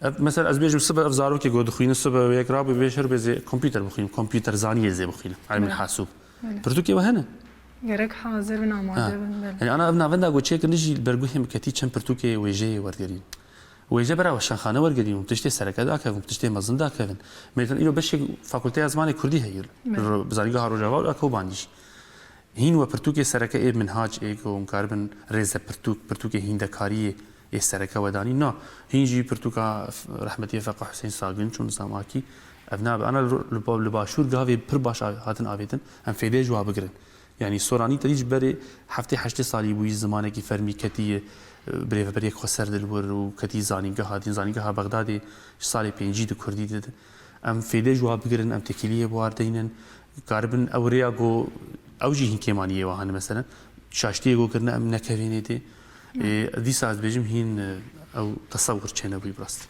Ev, mesela, ez bêjim, sibe ev zarokê ku dixwîne, sibe wê yek rabê, bê şer bê zê kompîter bixwînim, kompîter zaniyê zê bixwînim, ilmil Belê. hasûb. Belê. Pirtûkê we hene? Gerek hazir bin, amade Ha. bin, belê. Yanî, ana ev navenda ku çêkirin jî li ber guhê min ketî çend pirtûkê wêjeyê wergerîn. Wêje bera weşanxane wergerîn û tiştê sereke dakevin, tiştê mezin dakevin. Mesela îro beşek fakulteya zimanê kurdî heye. Evet. Ro-, bi zanîngeha Rojava û a Kobanî jî. Hîn we pirtûkê sereke ê minhac ê ku hûn karibin rêze pirtûk, pirtûkê hîndekariyê ê sereke we danî. Na, hîn jî pirtûka f-, rehmetiyê Feqî Huseyîn Sagin çûn Zamakî. Ev nabe. Ana li, li, li Başûr gavê pir baş a-, hatin avêtin. Em fêdê ji wa bigirin. Yanî Soranî te dî ji berê heftê heştê salî bûyî zimanekî fermî ketî, e, birêveberiyek xweser di li wir û ketî zanîngeha din. Zanîngeha Bexdadê ji salê pêncî di kurdî didin. Em fêdê ji wa bigirin, em têkiliyê bi war deynin. Karibin ew rêya ku ew jî hîn kêmaniyê wa hene, meselen. Şaştiyê ku kirine em nekevînê tê. Ê, dîsa ez dibêjim hîn, e, ew tesewur çênebûyî bi rastî.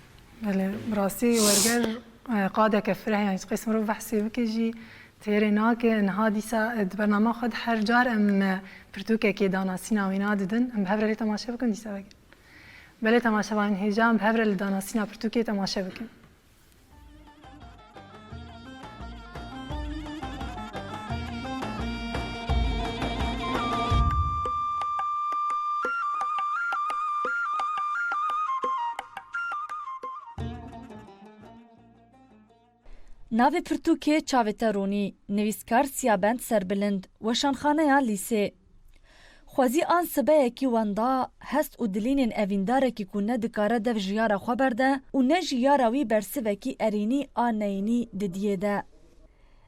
Belê, bi rastî werger, e, qadeke fireh, yani, qeys mirov behsê bike jî, Têrê nake, niha dîsa, e, di bernama xwe de her car em, e, pirtûkekê danasîna wî nadidin. Em bi hev re lê temaşe bikin, dîsa vegerin. Belê temaşevanên hêja, em bi hev re li danasîna pirtûkê temaşe bikin. Navê pirtûkê Çavê Te Ronî, nivîskar Siyabend Serbilind, weşanxaneya lîsê. Xwezî an sibeyekî wenda, hest û dilînên evîndarekî ku ne dikare dev ji yara xwe berde û ne jî yara wî bersivekî erênî a neyînî didiyê de.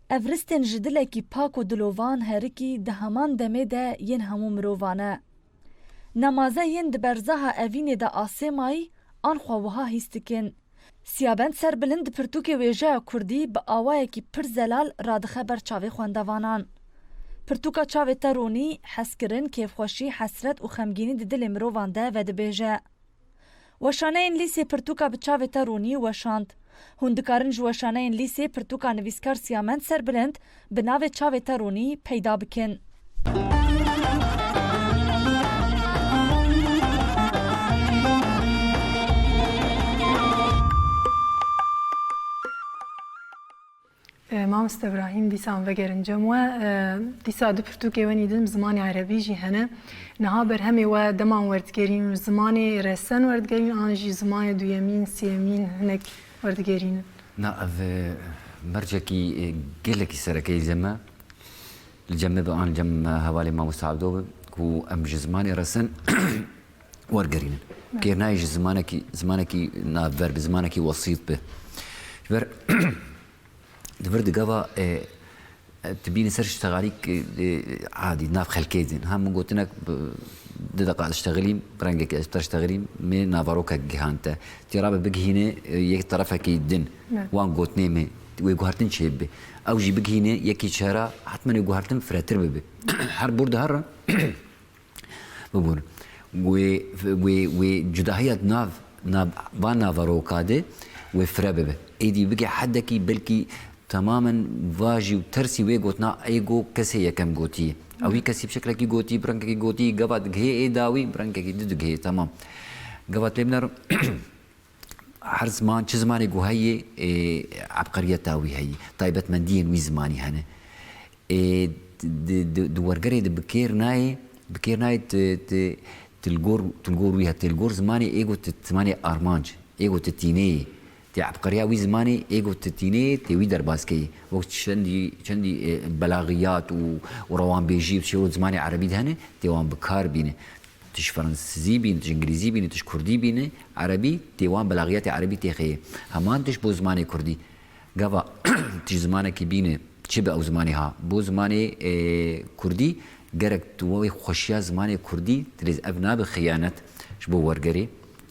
Ev ristên ji dilekî pak û dilovan herikî di heman demê de yên hemû mirovan e. Nemaze yên di berzaha evînê de asê mayî an xwe wiha hîs dikin. Siyabend Serbilind di pirtûkê wêjeya kurdî bi awayekî pir zelal radixe ber çavê xwendevanan. Pirtûka Çavê Te Ronî, hezkirin, kêfxweşî, hesret û xemgînî di dilê mirovan de vedibêje. Weşaneyên lîsê pirtûka Bi Çavê Te Ronî weşand. Hûn dikarin ji weşaneyên lîsê pirtûka nivîskar Siyabend Serbilind bi navê Çavê Te Ronî peyda bikin. E, Mamoste Îbrahîm, dîsa em vegerin cem we. E, dîsa du pirtûkê we nî din bi zimanê erebî jî hene. Niha berhemê we dema werdigerîn, zimanê resen werdigerîn an jî zimanê duyemîn, sêyemîn hinek werdigerînin? Na, ev, e, mercekî, e, gelekî sereke yê cem me. Li cem me be an li cem, e, hevalê Mamoste Abdo be ku em ji zimanê resen wergerînin. Evet. Kêr nayê ji zimanekî, zimanekî navber be, zimanekî wesît be. Ji ber di vir di gava, e, e, tu bînî ser ştexalîk, e, e, adî, nav xelkê din. Ha min gotinek, e, du deqa ez ştexilîm, rengekî ez ter ştexilîm, me navarokek gihand te. Tê rabe bigihîne, e, yek terefekî din. Evet. Wan gotinê me, wê guhertin çêbibe. Ew jî bigihîne, yekî çera, hetmen wê guhertin firetir bibe. Her bûr diherin. Bibûn. Wê, wê, wê cudahiya di nav, nav, van naveroka de, wê fire bibe. Êdî bike hedekî belkî temamen vajî û tersî wê gotina ê go kesê yekem gotiye. Ew wî kesî bi şeklekî gotî, bi rengekî gotî, gava digihê ê dawî, bi rengekî din digihê, temam. Gava lê biner her ziman, çi zimanê ku heye, ê, ebqeriyeta wî heye. Taybetmendiyên wî zimanî hene. Ê, di, di, di wergerê de bi kêr nayê, bi kêr nayê ti, ti, ti li gor, ti li gor wî hete, li gor zimanê ê ku ti, zimanê armanc, ê ku ti tîneyê. Tê ebqeriya wî zimanê ê ku ti tîneyê, tê wî derbas keyê. Wek çendî, çendî, ê, belaxiyat û, û rewanbêjî û şêwet zimanê erebî de hene, tê wan bi kar bîne. Tij fransizî bîne, tij îngilîzî bîne, tij kurdî bîne, erebî, tê wan belaxiyatê erebî tê xeyê. Heman tij bo zimanê kurdî. Gava tij zimanekî bîne, çi bi ew zimanê ha. Bo zimanê, e, kurdî, gerek tu wê xweşiya zimanê kurdî, dilê ev nabe xiyanet ji bo wergerê.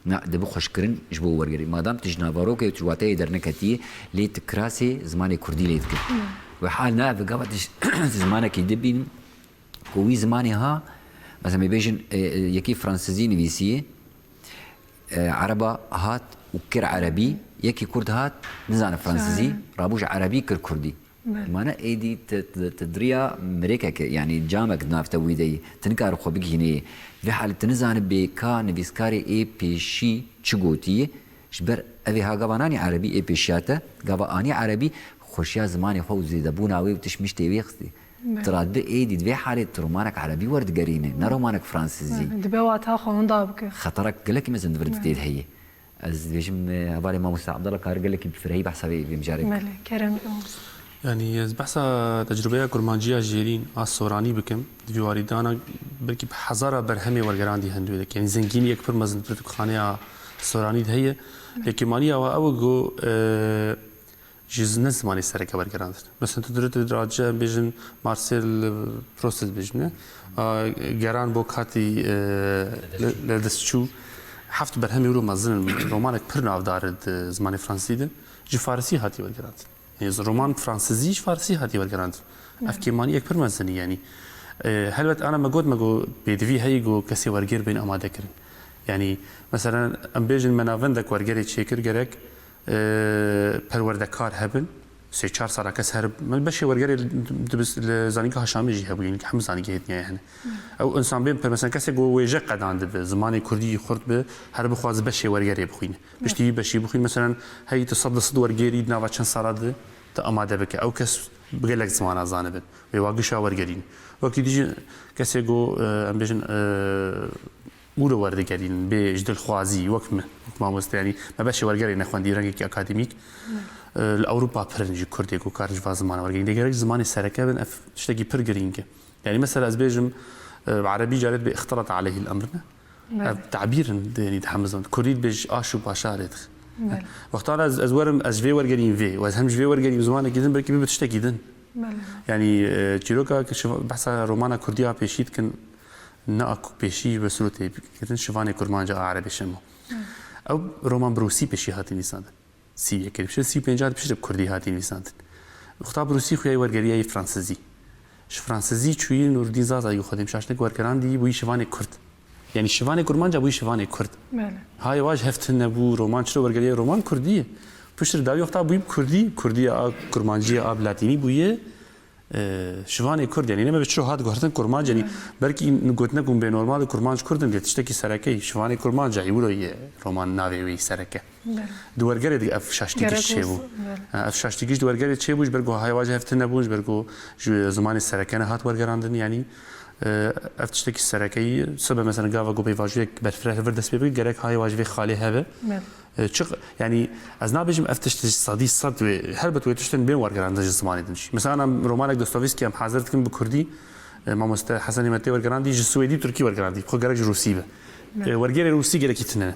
Na, dibe xweşkirin ji bo wergerê. Madam tij navarokê û tij wateyê derneketiyê, lê ti kirasê zimanê kurdî lê dike. Wê hal nabe gava tij zimanekî dibînin, ku wî zimanê ha, mesela, me bêjin, e, e, yekî fransizî nivîsiyê, e, ereba hat û kir erebî, yekî kurd hat, nizane fransizî, rabû ji erebî kir kurdî. Belê. Mane êdî ti, ti, ti diriya mirêkeke, yanî camek di nav te wî de yî. Ti nikare xwe bigihînê yê. Vê halê ti nizane bê ka nivîskarê ê pêşî çi gotiye, ji ber evê ha gava nanî erebî ê pêşiya te, gava anî erebî xweşiya zimanê xwe û zêdebûna wê û tişt miştê wê xistî. Belê. Tu radibe êdî di vê halê tu romanek erebî werdigerîne, ne romanek fransizî. Belê, dibe wata xwe winda bike. Xeterek gelekî mezin di vir Belê. Tê de heye. Ez dibêjim, e, hevalê mamoste Abdallah kar gelekî bi firehî behsa vê, vê mijarê bike. Belê, kerem bike mamoste. Yanî ez behsa tecrûbeya kurmanciya jêrîn a soranî bikim. Di vî warî de ana belkî bi hezara berhemê wergerandî hindû de. Yanî zengîniyek pir mezin di pirtûkxaneya soranî de heye. Belê. Yekîmaniya wa ew e ku, e, ji z-, ne zimanê sereke wergerandin. Mesela tu dirê tu race em bêjin Marcel Proust dibêjin, ne? A, geran bo katî, e, li, li dest çû. Heft berhemê wilo mezin in. Romanek pir navdar e di zimanê fransî de. Ji farisî hatî wergerandin. Yanî roman fransizî ji farisî hatî wergerandin. Ev kêmaniyek pir mezin e, yanî. E, helbet ana me got, me got pêdivî heye ku kesê wergêr bên amade kirin. Yanî, mesela, em bêjin me navendek wergerê çêkir, gerek e, perwerdekar hebin, sê çar sala kes herib. Mel beşê wergerê li, li, li zanîngeha Şamê jî hebû, yanî hemû zanîngehê dinyayê hene. Ew însan bên, mesela kesê ku wêje qedan dibe, zimanê kurdî xurt bi, her bixwaze beşê wergerê bixwîne. Piştî wî beşî bixwîne, mesela, hey tu sed li sed wergerî di nava çend sala de tu amade bike. Ew kes bi gelek zimana zanibin. Wê wa gişa wergerîn. Wekî dî jî kesê ku, e, em bêjin, e, û li werdigerîn, bê ji dilxwazî, wek min, wek mamoste, yanî me beşê wergerê nexwendî, rengekî akademîk. E, li Ewropa pir in jî Kurdê ku karin ji va zimana wergerîn. Lê gerek ji zimanê sereke bin, ev tiştekî pir girîng e. Yanî mesela ez bêjim, e, bi erebî carê dibê ixtelete aleyhil emr ne? Belê. Ev tabîr in, di, yanî di hemizan. Kurdî dibê ji aş û paşarê dix. Belê. Wexta ez, ez werim, ez ji vê wergerîm vê, û ez hem ji vê wergerîm zimanekî din, belkî bibe tiştekî din. Belê. Yanî, e, çîroka ke şiva-, behsa romana Kurdî a pêşî dikin, ne a ku pêşî ji Besûro tê kirin, Şivanê Kurmanca a Erebê Şemo. Hı. Ew roman bi rûsî pêşî hatî nivîsandin. Sî û yekê piştre, sî û pênca piştre bi Kurdî hatî nivîsandin. Wexta bi rûsî xuya yî wergeriya yî fransizî. Ji fransizî çûyî Nûrdîn Zazayî ku Xwedê min şaş neke wergerandî, bûyî Şivanê Kurd. Yanî Şivanê Kurmanca bûyî Şivanê Kurd. Belê. Hayê wa ji hev tune bû, roman çiro wergeriya roman Kurdî ye. Piştre dawî wexta bûyî bi Kurdî, Kurdî ya a Kurmancî ya a bi Latînî bûye, e, Şivanê Kurd, yanî ne me bi çiro hat guhertin Kurmanc, yanî Hı. belkî gotinek hûn bê normal e, Kurmanc Kurd in, lê tiştekî sereke ye. Şivanê Kurmanc, yanî wilo ye roman navê wê yî sereke. Belê. Di wergerê de ev şaştî Gerek giş çêbû. olsun, belê. Ha, ev şaştî giş di wergerê çêbû, ji ber ku haya wa ji hev tune bûn, ji ber ku ji zimanê sereke nehat wergerandin, yanî, e, ev tiştekî sereke ye. Sebe mesela gava ku pêvajoyek berfireh li vir dest pê bike, gerek haya wa ji vê xalê hebe. Belê. E, çi, yanî, ez nabêjim ev tişt ji sedî sed wê, helbet wê tiştin bên wergerandin ji zimanê din jî. Mesela, em romanek Dostoyevskî em hazir dikin bi kurdî, e, mamoste Hesen Hîmet tê wergerandî, ji swêdî, tirkî wergerandî. Xwe gerek ji rûsî be. Evet. E, wergerê rûsî gerekî tune ne.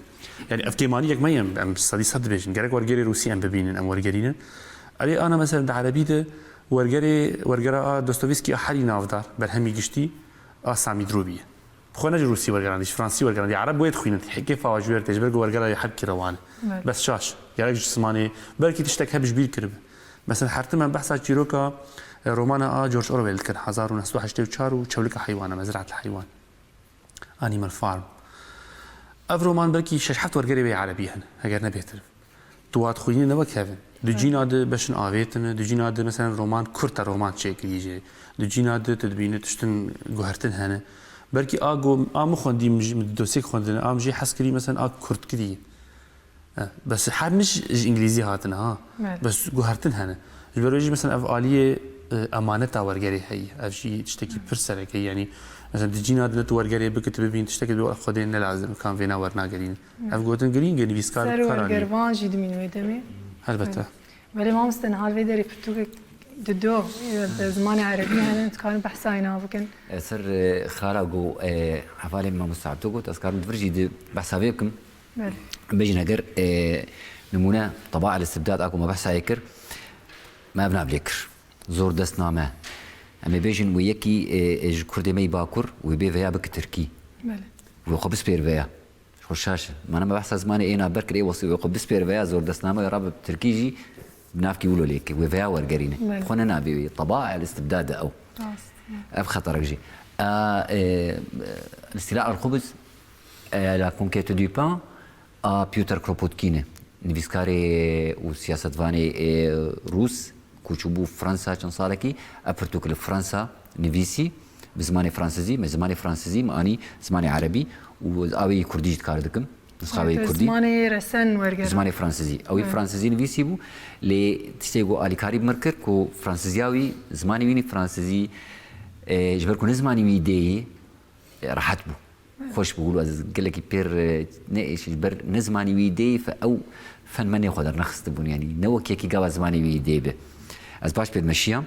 Yanî, ev kêmaniyek me ye, em sedî sed dibêjin. Gerek wergerê rûsî em bibînin, em wergerînin. Erê, ana mesela di erebî de wergerê, wergera a Dostoyevskî a herî navdar, berhemî giştî a Samî Drûbî ye. Xwe ne ji rûsî wergerandî, ji fransî wergerandî. Ereb wê dixwînin, hê kêfa wa ji wê re tê, ji ber ku wergera yê heb kî rewan e. Evet. Bes şaş. Gerek ji zimanê, belkî tiştek heb ji bîr kiribe. Mesela her tim em behsa çîroka, e, romana a George Orwell dikin, hezar û neh sed û heştê û çar û Çewlika Heywana, Mezraetel Heywan. Animal Farm. Ev roman belkî şeş heft wergerê wê erebî hene, heger ne bêhtir. Tu wat xwînî ne wek hev in. Di cîna di beşin avêtin, di cîna di, mesela, roman, kurt e, roman çêkirî jî. Di cîna di tu dibînî tiştin guhertin hene. Belkî a go, a min xwendî, min jî, min di dosyek xwendin, a min jî hez kirî, mesela, a kurt kirî. E, bes her niş ji îngilîzî hatine, ha. Evet. Bes guhertin hene. Ji ber wê jî, mesela, ev aliyê, e, emaneta wergerê heye. Ev jî tiştekî pir sereke, yanî, mesela, di cîna di ne tu wergerê bikî, tu bibîn tiştekî bi Xwedê ne lazim, kan vêna wernagerînin. Ev gotin girîng e, nivîskar Ser û kar anî. Wergervan jî dimîn wê demê. Helbete. Belê mamoste, niha li vê derê pirtûkek di do, e, bi zimanê erebî hene, dikarin behsa wîna bikin. E, ser, e, xala ku, e, hevalê mamoste Abdo got, ez karim di vir jî di behsa vê bikim. Belê. Bêjin eger, e, nimûne teba el istibdad a ku me behsa yê kir, me ev nav lê kir. Zor dest name. Em ê bêjin wê yekî, e, e, ji kurdê me yî bakur, wê bê veya bike tirkî. Belê. Wê xwe bispêr veya. Ji xwe şaş e. Mana me behsa zimanê ê navber kir, ê wesî wê xwe bispêr veya zor destname wê rabe tirkî jî bi navkî wilo lê ke. Wê veya wergerîne. Belê. Xwe ne navê wê. Teba el istibdad e ew. Rast. Ev xeterek jî. A, e, Îstîla el Xubz, e, La Conquête du Pain, a Pyotr Kropotkin e. Nivîskarê û siyasetvanê, e, Rûs, ku çûbû Fransa çend salekî, ev pirtûk li Fransa nivîsî, bi zimanê fransizî, me zimanê fransizî, me anî zimanê erebî û a wê yê kurdî jî dikar dikim. Nusxa wê yê kurdî. Zimanê resen wergera. Zimanê fransizî. Ew yê fransizî nivîsî bû, lê tiştê ku alîkarî bi mir kir, ku fransiziya wî, zimanê wî nî fransizî, e, ji ber ku ne zimanê wî dê yê, e, rehet bû. Xweş bû, wilo ez gelekî pêr, e, ne, ji ber ne zimanî wî dê fe ew fen me nê xwe dernexistibûn, yanî ne wek yekî gava zimanî wî dê be. Ez baş pê dimeşiyam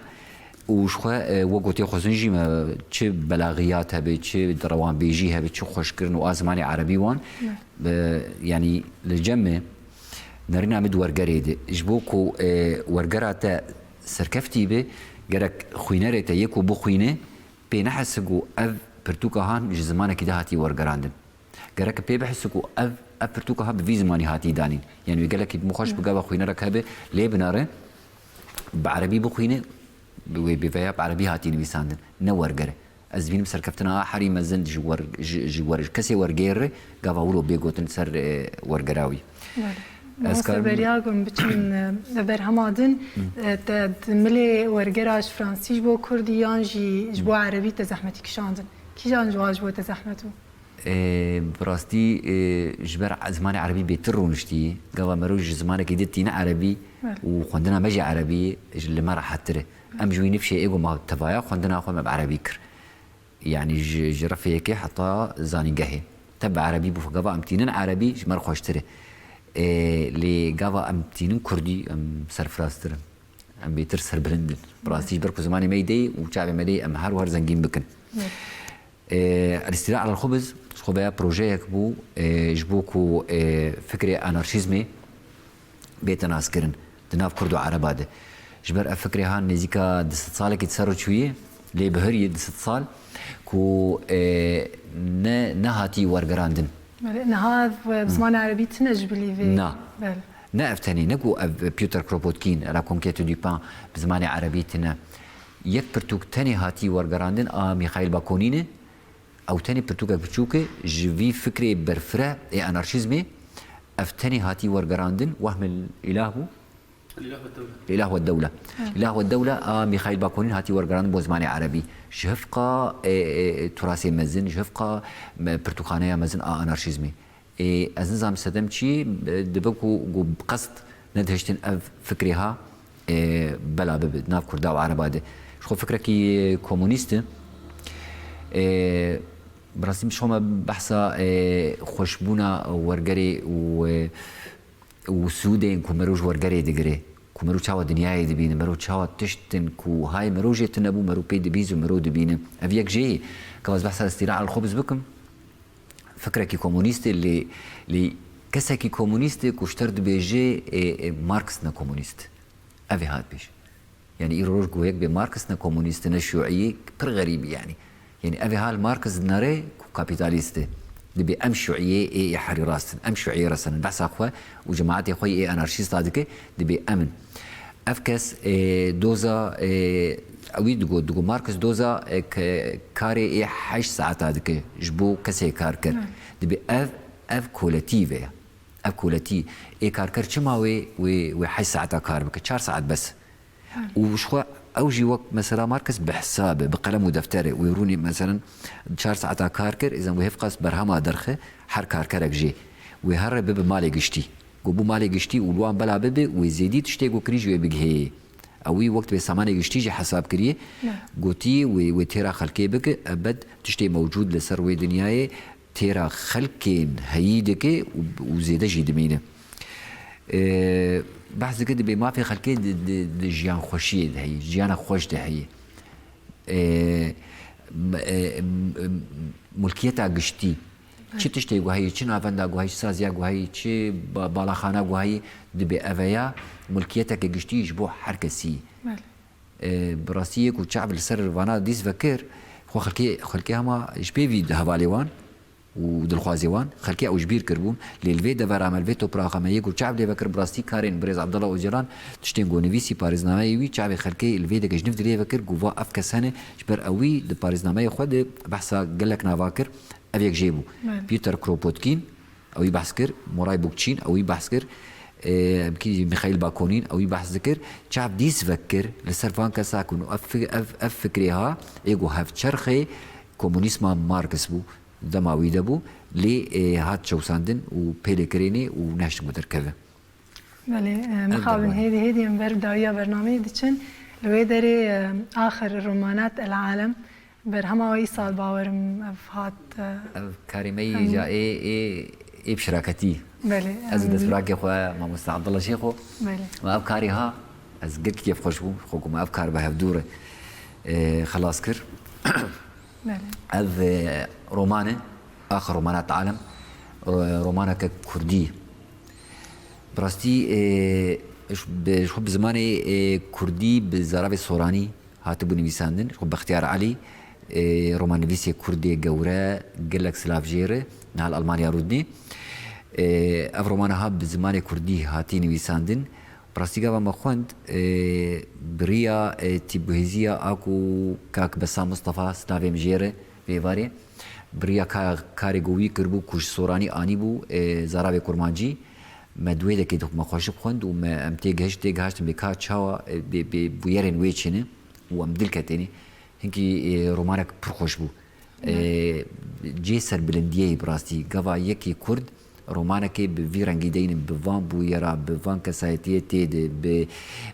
û ji xwe, e, wek gotê xwezin jî me çi belaxiyat hebe, çi rewanbêjî hebe, çi xweşkirin û a zimanê erebî wan, e, yanî li cem me nerîna min di wergerê de. Ji bo ku, e, wergera te serkeftî be, gerek xwînerê te yê ku bixwîne, pê nehese ku ev pirtûka han ji zimanekî de hatî wergerandin. Gerek pê bihese ku ev, ev pirtûka ha bi vî zimanî hatî danîn. Yanî wê gelekî bi xweş bi gava xwînerek hebe, lê binare, bi erebî bixwîne, wê bi veya bi erebî hatî nivîsandin. Ne werger e. Ez dibînim serkeftina a herî mezin ji wer-, ji, ji wer-, kesê wergêr re gava wilo bê gotin ser, e, wergera wî. Belê. Ez Mamoste karim Beriya, ku em biçin, e, berhema din, e, te di milê wergera ji fransî ji bo kurdî yan jî ji bo erebî te zehmetî kişandin? Kîjan ji wan ji bo te zehmet bû? E, bi rastî, e, ji ber zimanê erebî bêtir rûniştî, gava mero ji zimanekî din tîne erebî Belê. Û xwendina me jî erebî ji li me rehettir e. Em ji wî nifşê ê ku ma tevaya xwendina xwe me bi erebî kir. Yanî ji, ji refê yekê heta zanîngehê. Te bi erebî bû, gava em tînin erebî ji me re xweştir e. Ê, lê gava em tînin kurdî, em serfiraztir in. Em bêtir serbilind in. Bi rastî ji ber ku zimanê me yê dê û çavê me dê em her wiha zengîn bikin. Ê, El-Îstîla Elel Xubz, ji xwe veya projeyek bû, ê, ji bo ku, ê, fikrê anarşîzmê bête naskirin di nav Kurd û Ereba de. Ji ber ev fikrê han nêzîka du sed salekî di ser re çûye, lê bihurî du sed sal ku, e, ne, nehatî wergerandin. Belê, niha ev, e, bi zimanê erebî tine ji bilî vê. Na. Belê. Ne ev tenê, ne ku ev Pyotr Kropotkin, La Conquête du Pain bi zimanê erebî tine. Yek pirtûk tenê hatî wergerandin a Mîxaîl Bakunîn e. Ew tenê pirtûkek biçûk e ji vî fikrê berfireh ê anarşîzmê. Ev tenê hatî wergerandin, Wehmil Îlah bû. Îlah we Dewle. Îlah we Dewle a Mîxaîl Bakunîn hatî wergerandin bo zimanê erebî. Ji hifqa, e, e, turasê mezin, ji hifqa, e, pirtûkxaneya mezin a anarşîzmê. Ê, ez nizanim sedem çi ye, e, dibe ku, ku bi qest nedihiştin ev fikrê ha, e, bela bibe di nav Kurda û Ereba de. Ji xwe fikrekî komunîst e. E, bi rastî min ji xwe me behsa, e, xweşbûna wergerê û, e, û sûdên ku mero ji wergerê digire, ku mero çawa dinyayê dibîne, mero çawa tiştin ku hayê mero jê tune bû, mero pê dibîz û mero dibîne. Ev yek jê ye. Ka ez behsa Îstîla Elxubz bikim, fikrekî komunîst e, lê, lê kesekî komunîst e ku ji te re dibêje, ê, ê, Marks ne komunîst. Ev ê hat pêş. Yanî îro roj ku yek bê Marks ne komunîst e, ne şûî ye, pir xerîb e yanî. Yanî ev ê hal Marks dinere ku kapîtalîst e. Dibê em şûîyê ê, ê herî rast in. Em şûîyê resenin. Behsa xwe û cemaetê xwe yê ê anarşîsta dike, dibê em in. Ev kes, ê, doza, ê, ewî digot, digot Marx doza, ê, ke-, karê ê heşt saeta dike ji bo kesê karker. Hı. Dibê ev, ev koletîve ye. Ev koletî ê karker çima wê, wê, wê heşt saeta kar bike? Çar saet bes. Û ji xwe ew jî wek mesela Markes bi hesab e, bi qelem û defter e. Wê rûnî meselen çar saeta kar kir, îzen wê hevqas berhema derxe her karkerek jê. Wê here bibe malê giştî. Ku bû malê giştî û li wan bela bibe, wê zêdî tiştê ku kirî ji wê bigihê. Ewî wek wê samanê giştî jî hesab kiriye. Ne. Gotî wê, wê têra xelkê bike, ebed tiştê mewcûd li ser wê dinyayê têra xelkên heyî dike û, û zêde jî dimîne. Ee, behs dike dibê mafê xelkê di, di, di jiyan xweşiyê de heyî, jiyana xweş de heyî. Ee, m-, e, m-, m-, mulkiyeta giştî. Çi tiştê guhayî, çi navenda guhayî, çi saziya guhayî, çi ba-, balaxana guhayî dibe eveya mulkiyeteke giştî ji bo her kesî. Belê. Ee, bi rastî yê ku çav li ser vana dîs vekir, xwe xelkê, xelkê hema ji pê vî hevalê wan û dilxwazê wan, xelkê ew ji bîr kiribûn. Lê li vê devera me, li vê topraxa me yê ku çav lê vekir, bi rastî karên birêz Abdullah Ocalan, tiştên ku nivîsî parêznameyê wî, çavê xelkê li vê deke ji niv dilê vekir, ku va ev kes hene, ji ber ewî di parêznameyê xwe de behsa gelek nava kir, ev yek jê bû. Belê. Peter Kropotkin, ewî behs kir, Moray Bukçîn, ewî behs kir, e, Mikhail Bakonin, ewî behs dikir, çav dîs vekir li ser van kesa ku ev, fi-, ev, ev fikrê ha, ê ku hevçerxê komunîsma Marks bû. Dema wî de bû, lê, e, hat çewsandin û pêlêkirinê û nehiştin ku derkeve. Belê, e, mixabin hêdî hêdî em ber dawiya bernameyê diçin. Li wê derê, e, axir Romanat El Alem, berhema wê îsal bawerim ev hat, e, Ev karê me yî ca ê, ê, ê bi şiraketî. Belê, Ez û em, destbirakê xwe, mamoste Abdullah Şêxo. Belê. Û ev karê ha, ez gelkî kêfxweş bûm, xwe ku me ev kar bi hevdû re, e, xelas kir. Belê. Ev, e, roman e, Axir Romanat Alem, ro-, romaneke kurdî. Bi rastî, e, ji, bi, ji xwe bi zimanê, e, kurdî, bi zaravê soranî hatibû nivîsandin. Ji xwe Bextiyar Elî, e, romannivîsê kurdê gewre, gelek silav jê re, niha li Almanya rûdinê. E, ev romana ha bi zimanê kurdî hatî nivîsandin. Bi rastî gava me xwend, e, bi riya, e, tîpguhêziya a ku kak Bessam Mistefa, silavê min jê re, vê êvarê, bi riya ka-, karê ku wî kiribû, ku ji soranî anîbû, e, zaravê kurmancî, me di wê dekê de me xweşik xwend û me, em têgihişt-, têgihiştin bê ka çawa, e, bê, bê bûyerên wê çi ne û em dil ketêne. Hinkî, e, romanek pir xweş bû. E, cê serbilindiyê yî bi rastî. Gava yekî kurd romanekê bi vî rengî deynin, bi van bûyera, bi van kesayetiyê tê de, bi,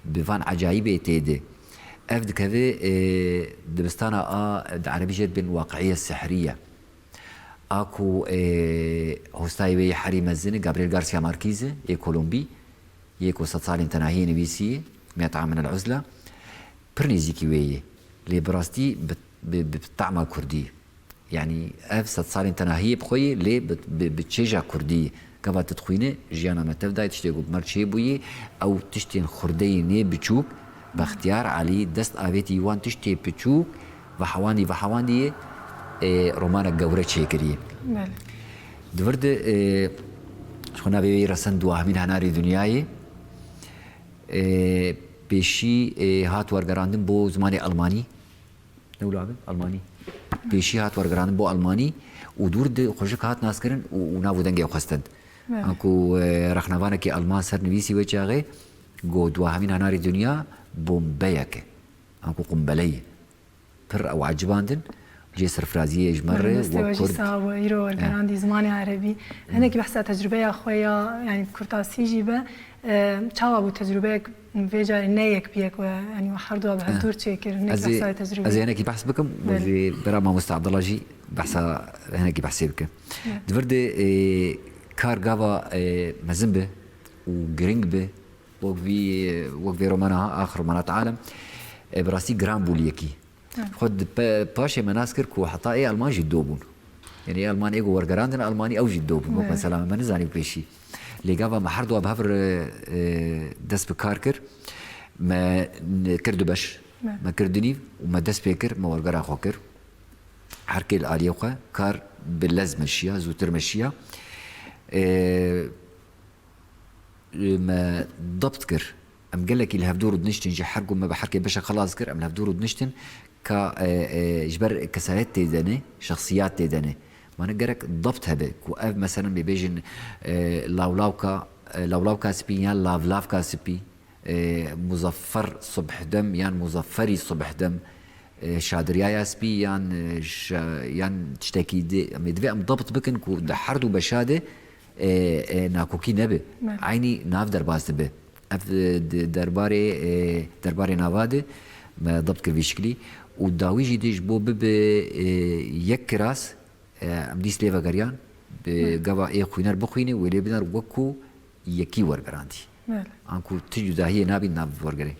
bi van ecayîbê tê de. Ev dikeve, e, dibistana a, di erebî jê dibên waqiiye sihriye. A ku, e, hostayê wê yê herî mezin Gabriel Garcia Marquez e, yê Kolombî, yê ku Sed Salên Tenahiyê nivîsî, Miet Am Min El Uzla, pir nêzîkî wê yê. Lê bi rastî bi, bi, bi tahma kurdî. Yanî ev Sed Salên Tenahiyê bi xwe yê, lê bi, bi, bi çêja kurdî yê. Gava tu dixwîne, jiyana me tev dayê, tiştê ku bi me re çêbûyî, ew tiştên xurdeyî nê biçûk, Bextiyar Elî dest avêtî wan tiştê piçûk, vehewandî, vehewandî yê, e, romanek gewre çêkirî. Belê. Di vir de, e, ji xwe navê wê yê resend duahemîn henarê dinyayê. E, pêşî, e, hat wergerandin bo zimanê Almanî. Ne wilo abi? Almanî. Pêşî hat wergerandin bo Almanî û dûr de xweşik hat naskirin û, û nav û dengê xwestin. Evet. Anku, e, rexnevanekî Alman ser nivîsî wê çaxê got, duahemîn henarê dinya bombeyek e. Anku qumbeleyê. Pir ew ecibandin. Cê serfiraziyê ji me re, wek Kurd. Sağ bû, îro wergerandî zimanê erebî. Hinekî behsa tecrübeya xwe ya, yani kurtasî jî be, e, çawa bû tecrübeyek vê carê ne yek bi yek we, yani we her dua bi hevdûr çêkir, ne behsa tecrübe. Ez ê hinekî behs bikim, we jî bera mamoste Abdullah jî behsa hinekî behsê bike. Di vir de, e, kar gava, e, mezin be û giring be, wek vî, wek vê romana ha, Axir Romanat Alem, e, bi rastî giran bû li yekî. Xwe di pe-, paşê me nas kir ku heta ê Alman jî do bûn. Yanî ê Alman ê ku wergerandin Almanî ew jî do bûn. Wek mesela me nizanî pêşî. Lê gava me her dua bi hev re, e, dest bi kar kir. Me n-, kir du beş. Me kir du nîv û me dest pê kir, me wergera xwe kir. Her kê li aliyê xwe kar bi lez meşiya, zûtir meşiya. E, me dibt kir. Em gelekî li hevdû rûdiniştin jî, her ku me bi her kê beşek xelas kir, em li hevdû rûdiniştin ka, e, e, ji ber kesayet tê de ne, şexsiyat tê de ne. Mane gerek dabt hebe ku ev, meselen, bê bêjin, e, lawlawka, e, lawlawka spî yan lavlavka spî, e, Muzaffer Subhdem yan Muzafferî Subhdem, e, Şadriyaya spî yan, e, şa-, yan tiştekî di, em ê divê em dabt bikin ku di her du beşa de, e, e, nakokî nebe. Evet. Eynî nav derbas dibe. Ev, e, di derbarê, e, derbarê nava de me dabt kir vî şiklî û dawî jî dê ji bo bibe, e, yek kiras, e, em dîs lê vegeriyan, bi gava ê xwîner bixwîne, wê lê biner wekû yekî wergerandî. Belê. Anku tu cudahiyê nabîn nav wergerê.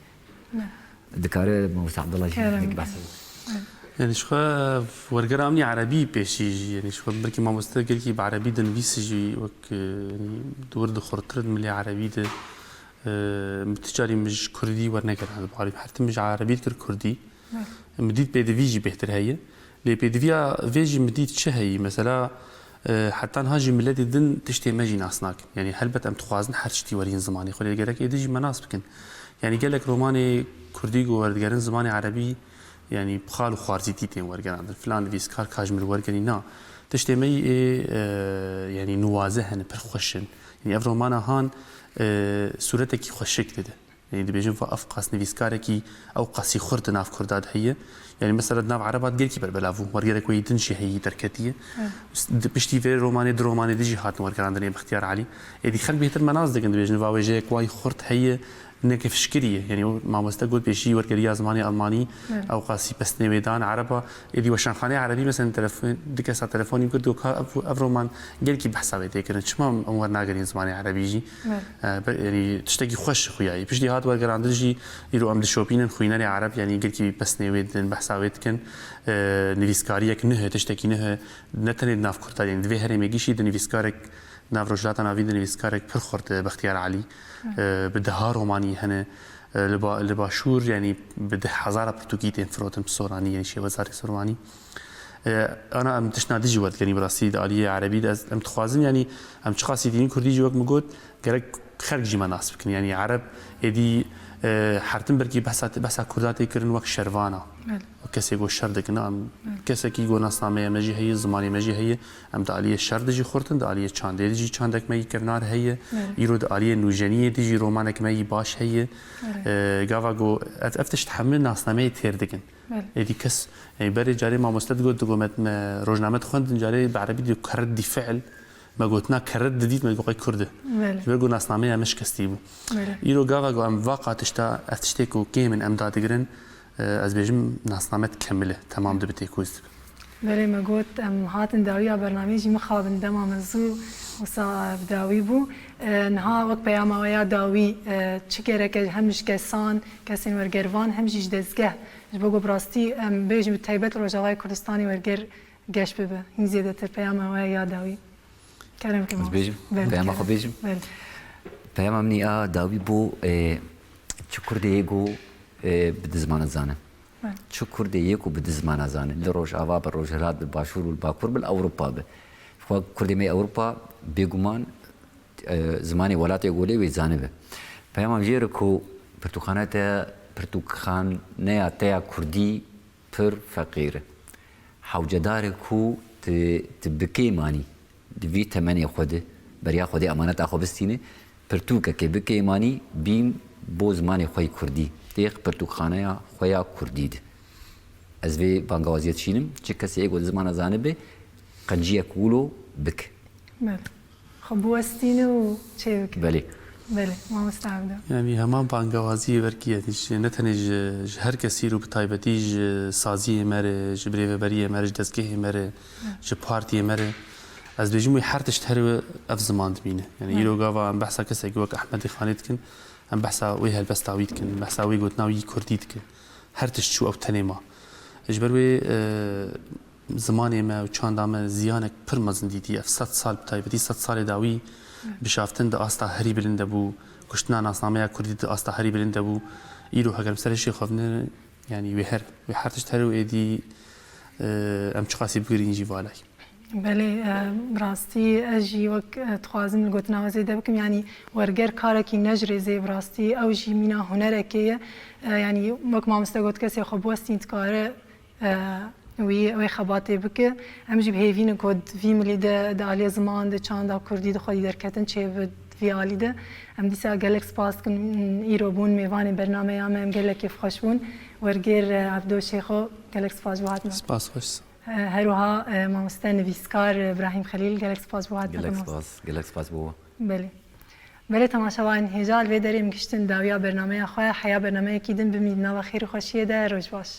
Belê. Dikare Mamoste Abdullah jî Kerem. Hinek behs. Belê. Yani ji xwe wergera min î erebî pêşî jî, yani ji xwe belkî mamoste gelkî bi erebî dinivîse jî wek, e, yani di wir de xurtir di milê erebî de, e, min ti carî min ji kurdî wernegerand, bi erebî her tim min ji erebî dikir kurdî. Belê. Min dît pêdivî jî bêhtir heye. Lê pêdiviya vê jî min dît çi heyî? Mesela, e, heta niha jî miletê din tiştê me jî nas nakin. Yanî helbet em dixwazin her tiştî werîn zimanê xwe, lê gerek êdî jî me nas bikin. Yanî gelek romanê kurdî ku werdigerin zimanê erebî, yanî bi xal û xwarzîtî tên wergerandin. Filan nivîskar ka ji min wergerî, na. Tiştê me yî ê, e, yanî nuwaze hene, pir xweş in. Yanî ev romana han, e, sûretekî xweşik dide. Yanî dibêjin va ev qas nivîskarekî ew qasî xurt di nav kurda de heye. Yanî mesela di nav ereba de gelkî berbelav bû. Wergerek wê yî din jî heyî derketiye. Evet. Di piştî vê romanê, di romanê din jî hatin wergerandinê Bextiyar Elî. Êdî xelk bêhtir me nas dikin, dibêjin va wêjeyek wayî xurt heye, ne kifşkirî ye. Yanî o mamoste got pêşî wergeriya zimanê Almanî, evet, ew qasî pesnê wê dan ereba. Êdî weşanxaneyê erebî, mesela telefon, du kesa telefonî kir, got ka ev, ev roman gelkî behsa wê tê kirin. Çima em wernagerîn zimanê erebî jî? Evet. E, be-, yanî tiştekî xweş xuya ye. Piştî hat wergerandin jî îro em dişopînin xwînerê ereb, yanî gelkî pesnê wê didin, behsa wê dikin. E, nivîskariyek nuh e, tiştekî nuh e. Ne tenê di nav kurda, yanî di vê herêmê gişî di nivîskarek, nav Rojhilata Navîn de nivîskarek pir xurt e, Bextiyar Elî. Evet. E, bi deha romanî hene. E, li ba-, li başûr, yanî bi deh hezara pirtûkî tên firotin bi soranî, yanî şêwezarê soranî. E, ana em tiştna dijî werdigerîn bi rastî di aliyê erebî de. Ez, em dixwazin, yanî em çiqasî dînin kurdî jî wek min got, gerek xelk jî me nas bikin. Yanî ereb êdî, e, her tim belkî behsa, behsa kurda tê kirin wek şervana. Evet. Kesê ku şer dikin, em, kesekî ku nasnameya me jî heye, zimanê me jî heye, em di aliyê şer de jî xurt in, di aliyê çandê de jî çandek me yî kevnar heye. Evet. Îro di aliyê nûjeniyê de jî romanek me yî baş heye. Evet. E, gava ku ev, ev tişt hemû nasnameyê têr dikin. Evet. Êdî kes, e, berê carê mamoste digot, digot me, me rojname dixwendin, carê bi erebî digot kerret dî fiil. Me gotina kerret didît, me digot qey kurd e. Evet. Ji ber ku nasnameya me şikestî bû. Evet. Îro gava ku em va qatişta, ev tiştê ku kêm in em dadigirin, e, ez bêjim nasname dikemile, temam dibe, têkoz dibe. Belê, me got, em hatin dawiya bernameyê jî mixabin, dema me zû wisa bi dawî bû. E, niha wek peyama we ya dawî, e, çi gerek e hem ji kesan, kesên wergervan, hem jî ji dezgeh, ji bo ku bi rastî em bêjin bi taybet Rojavayê Kurdistanê werger geş bibe. Hîn zêdetir peyama we ya dawî. Kerem ke Ez mamoste. Bêjim, Belê, peyama kerem. Xwe bêjim. Belê. Peyama min a dawî bû, e, çi Kurdê yê ku, e, bi di zimana zane. Belê. Çi Kurdê yê ku bi di zimana zane. Li Rojava bi, Rojhilat bi, Başûr bi, Bakur bi, li Ewropa bi. Xwe Kurdê me Ewropa bêguman, e, zimanê welatê ku lê wê zanibe. Peyama jê re ku pirtûkxaneya te, pirtûkxaneya te ya kurdî pir feqîr e. Hewcedar e ku tu, tu bi kêmanî di vî temenê xwe de beriya Xwedê emaneta xwe bistîne, pirtûkekê bi kêmanî bîn bo zimanê xwe yê kurdî, têx pirtûkxaneya xwe ya kurdî de. Ez vê bangawaziyê dişînim, çi kesê ê ku di zimana zanibe, qenciyek wilo bike. Belê. Xwe biwestîne û çê bike. Belê. Belê, mamoste Evda. Yanî hema bangawaziyê wekî ye, ji, ne tenê ji, ji her kesî û bi taybetî ji saziyê me re, ji birêveberiyê me re, ji dezgehê me re, ji partiyê me re. Ez dibêjim wê her tişt here ev ziman dimîne. Yanî Evet. îro gava em behsa kesekî wek Ehmedê Xanê dikin, em behsa wê helbesta wî dikin, behsa wê gotina wî kurdî dikin. Her tişt çû ew tenê ma. Ji ber wê, e, zimanê me û çanda me ziyanek pir mezin dîtî. Ev sed sal, bi taybetî sed salê dawî bişaftin di asta herî bilind de bû. Kuştina nasnameya kurdî di asta herî bilind de bû. Îro heger em ser hişê xwe vinin, yanî wê her, wê her tişt here û êdî, e, em çiqasî bigirîn jî valay. Belê, e, bi rastî ez jî wek, e, dixwazim li gotina we zêde bikim, yanî werger karekî ne ji rêzê ye, bi rastî ew jî mîna hunerekê ye. E, yanî wek mamoste got, kesê xwe biwestîn dikare, e, wî wê xebatê bike. Em jî bi hêvî ne ku di vî milî de, di aliyê ziman de, çanda kurdî de xwedî derketin çêbe di vî alî de. Em dîsa gelek spas dikin, îro bûn mêvanê bernameya me, em gelek kêfxweş bûn. Wergêr, e, Evdo Şêxo, gelek spas ji bo hatina. Spas xweş. E, her wiha, e, mamoste nivîskar, e, Brahîm Xelîl, gelek spas ji bo hatina. Gelek spas, gelek spas ji bo we. Belê. Belê, temaşevanên hêja, li vê derê em gihiştin dawiya bernameya xwe. Heya bernameyekî din bimînin nava xêr û xweşiyê de, roj baş.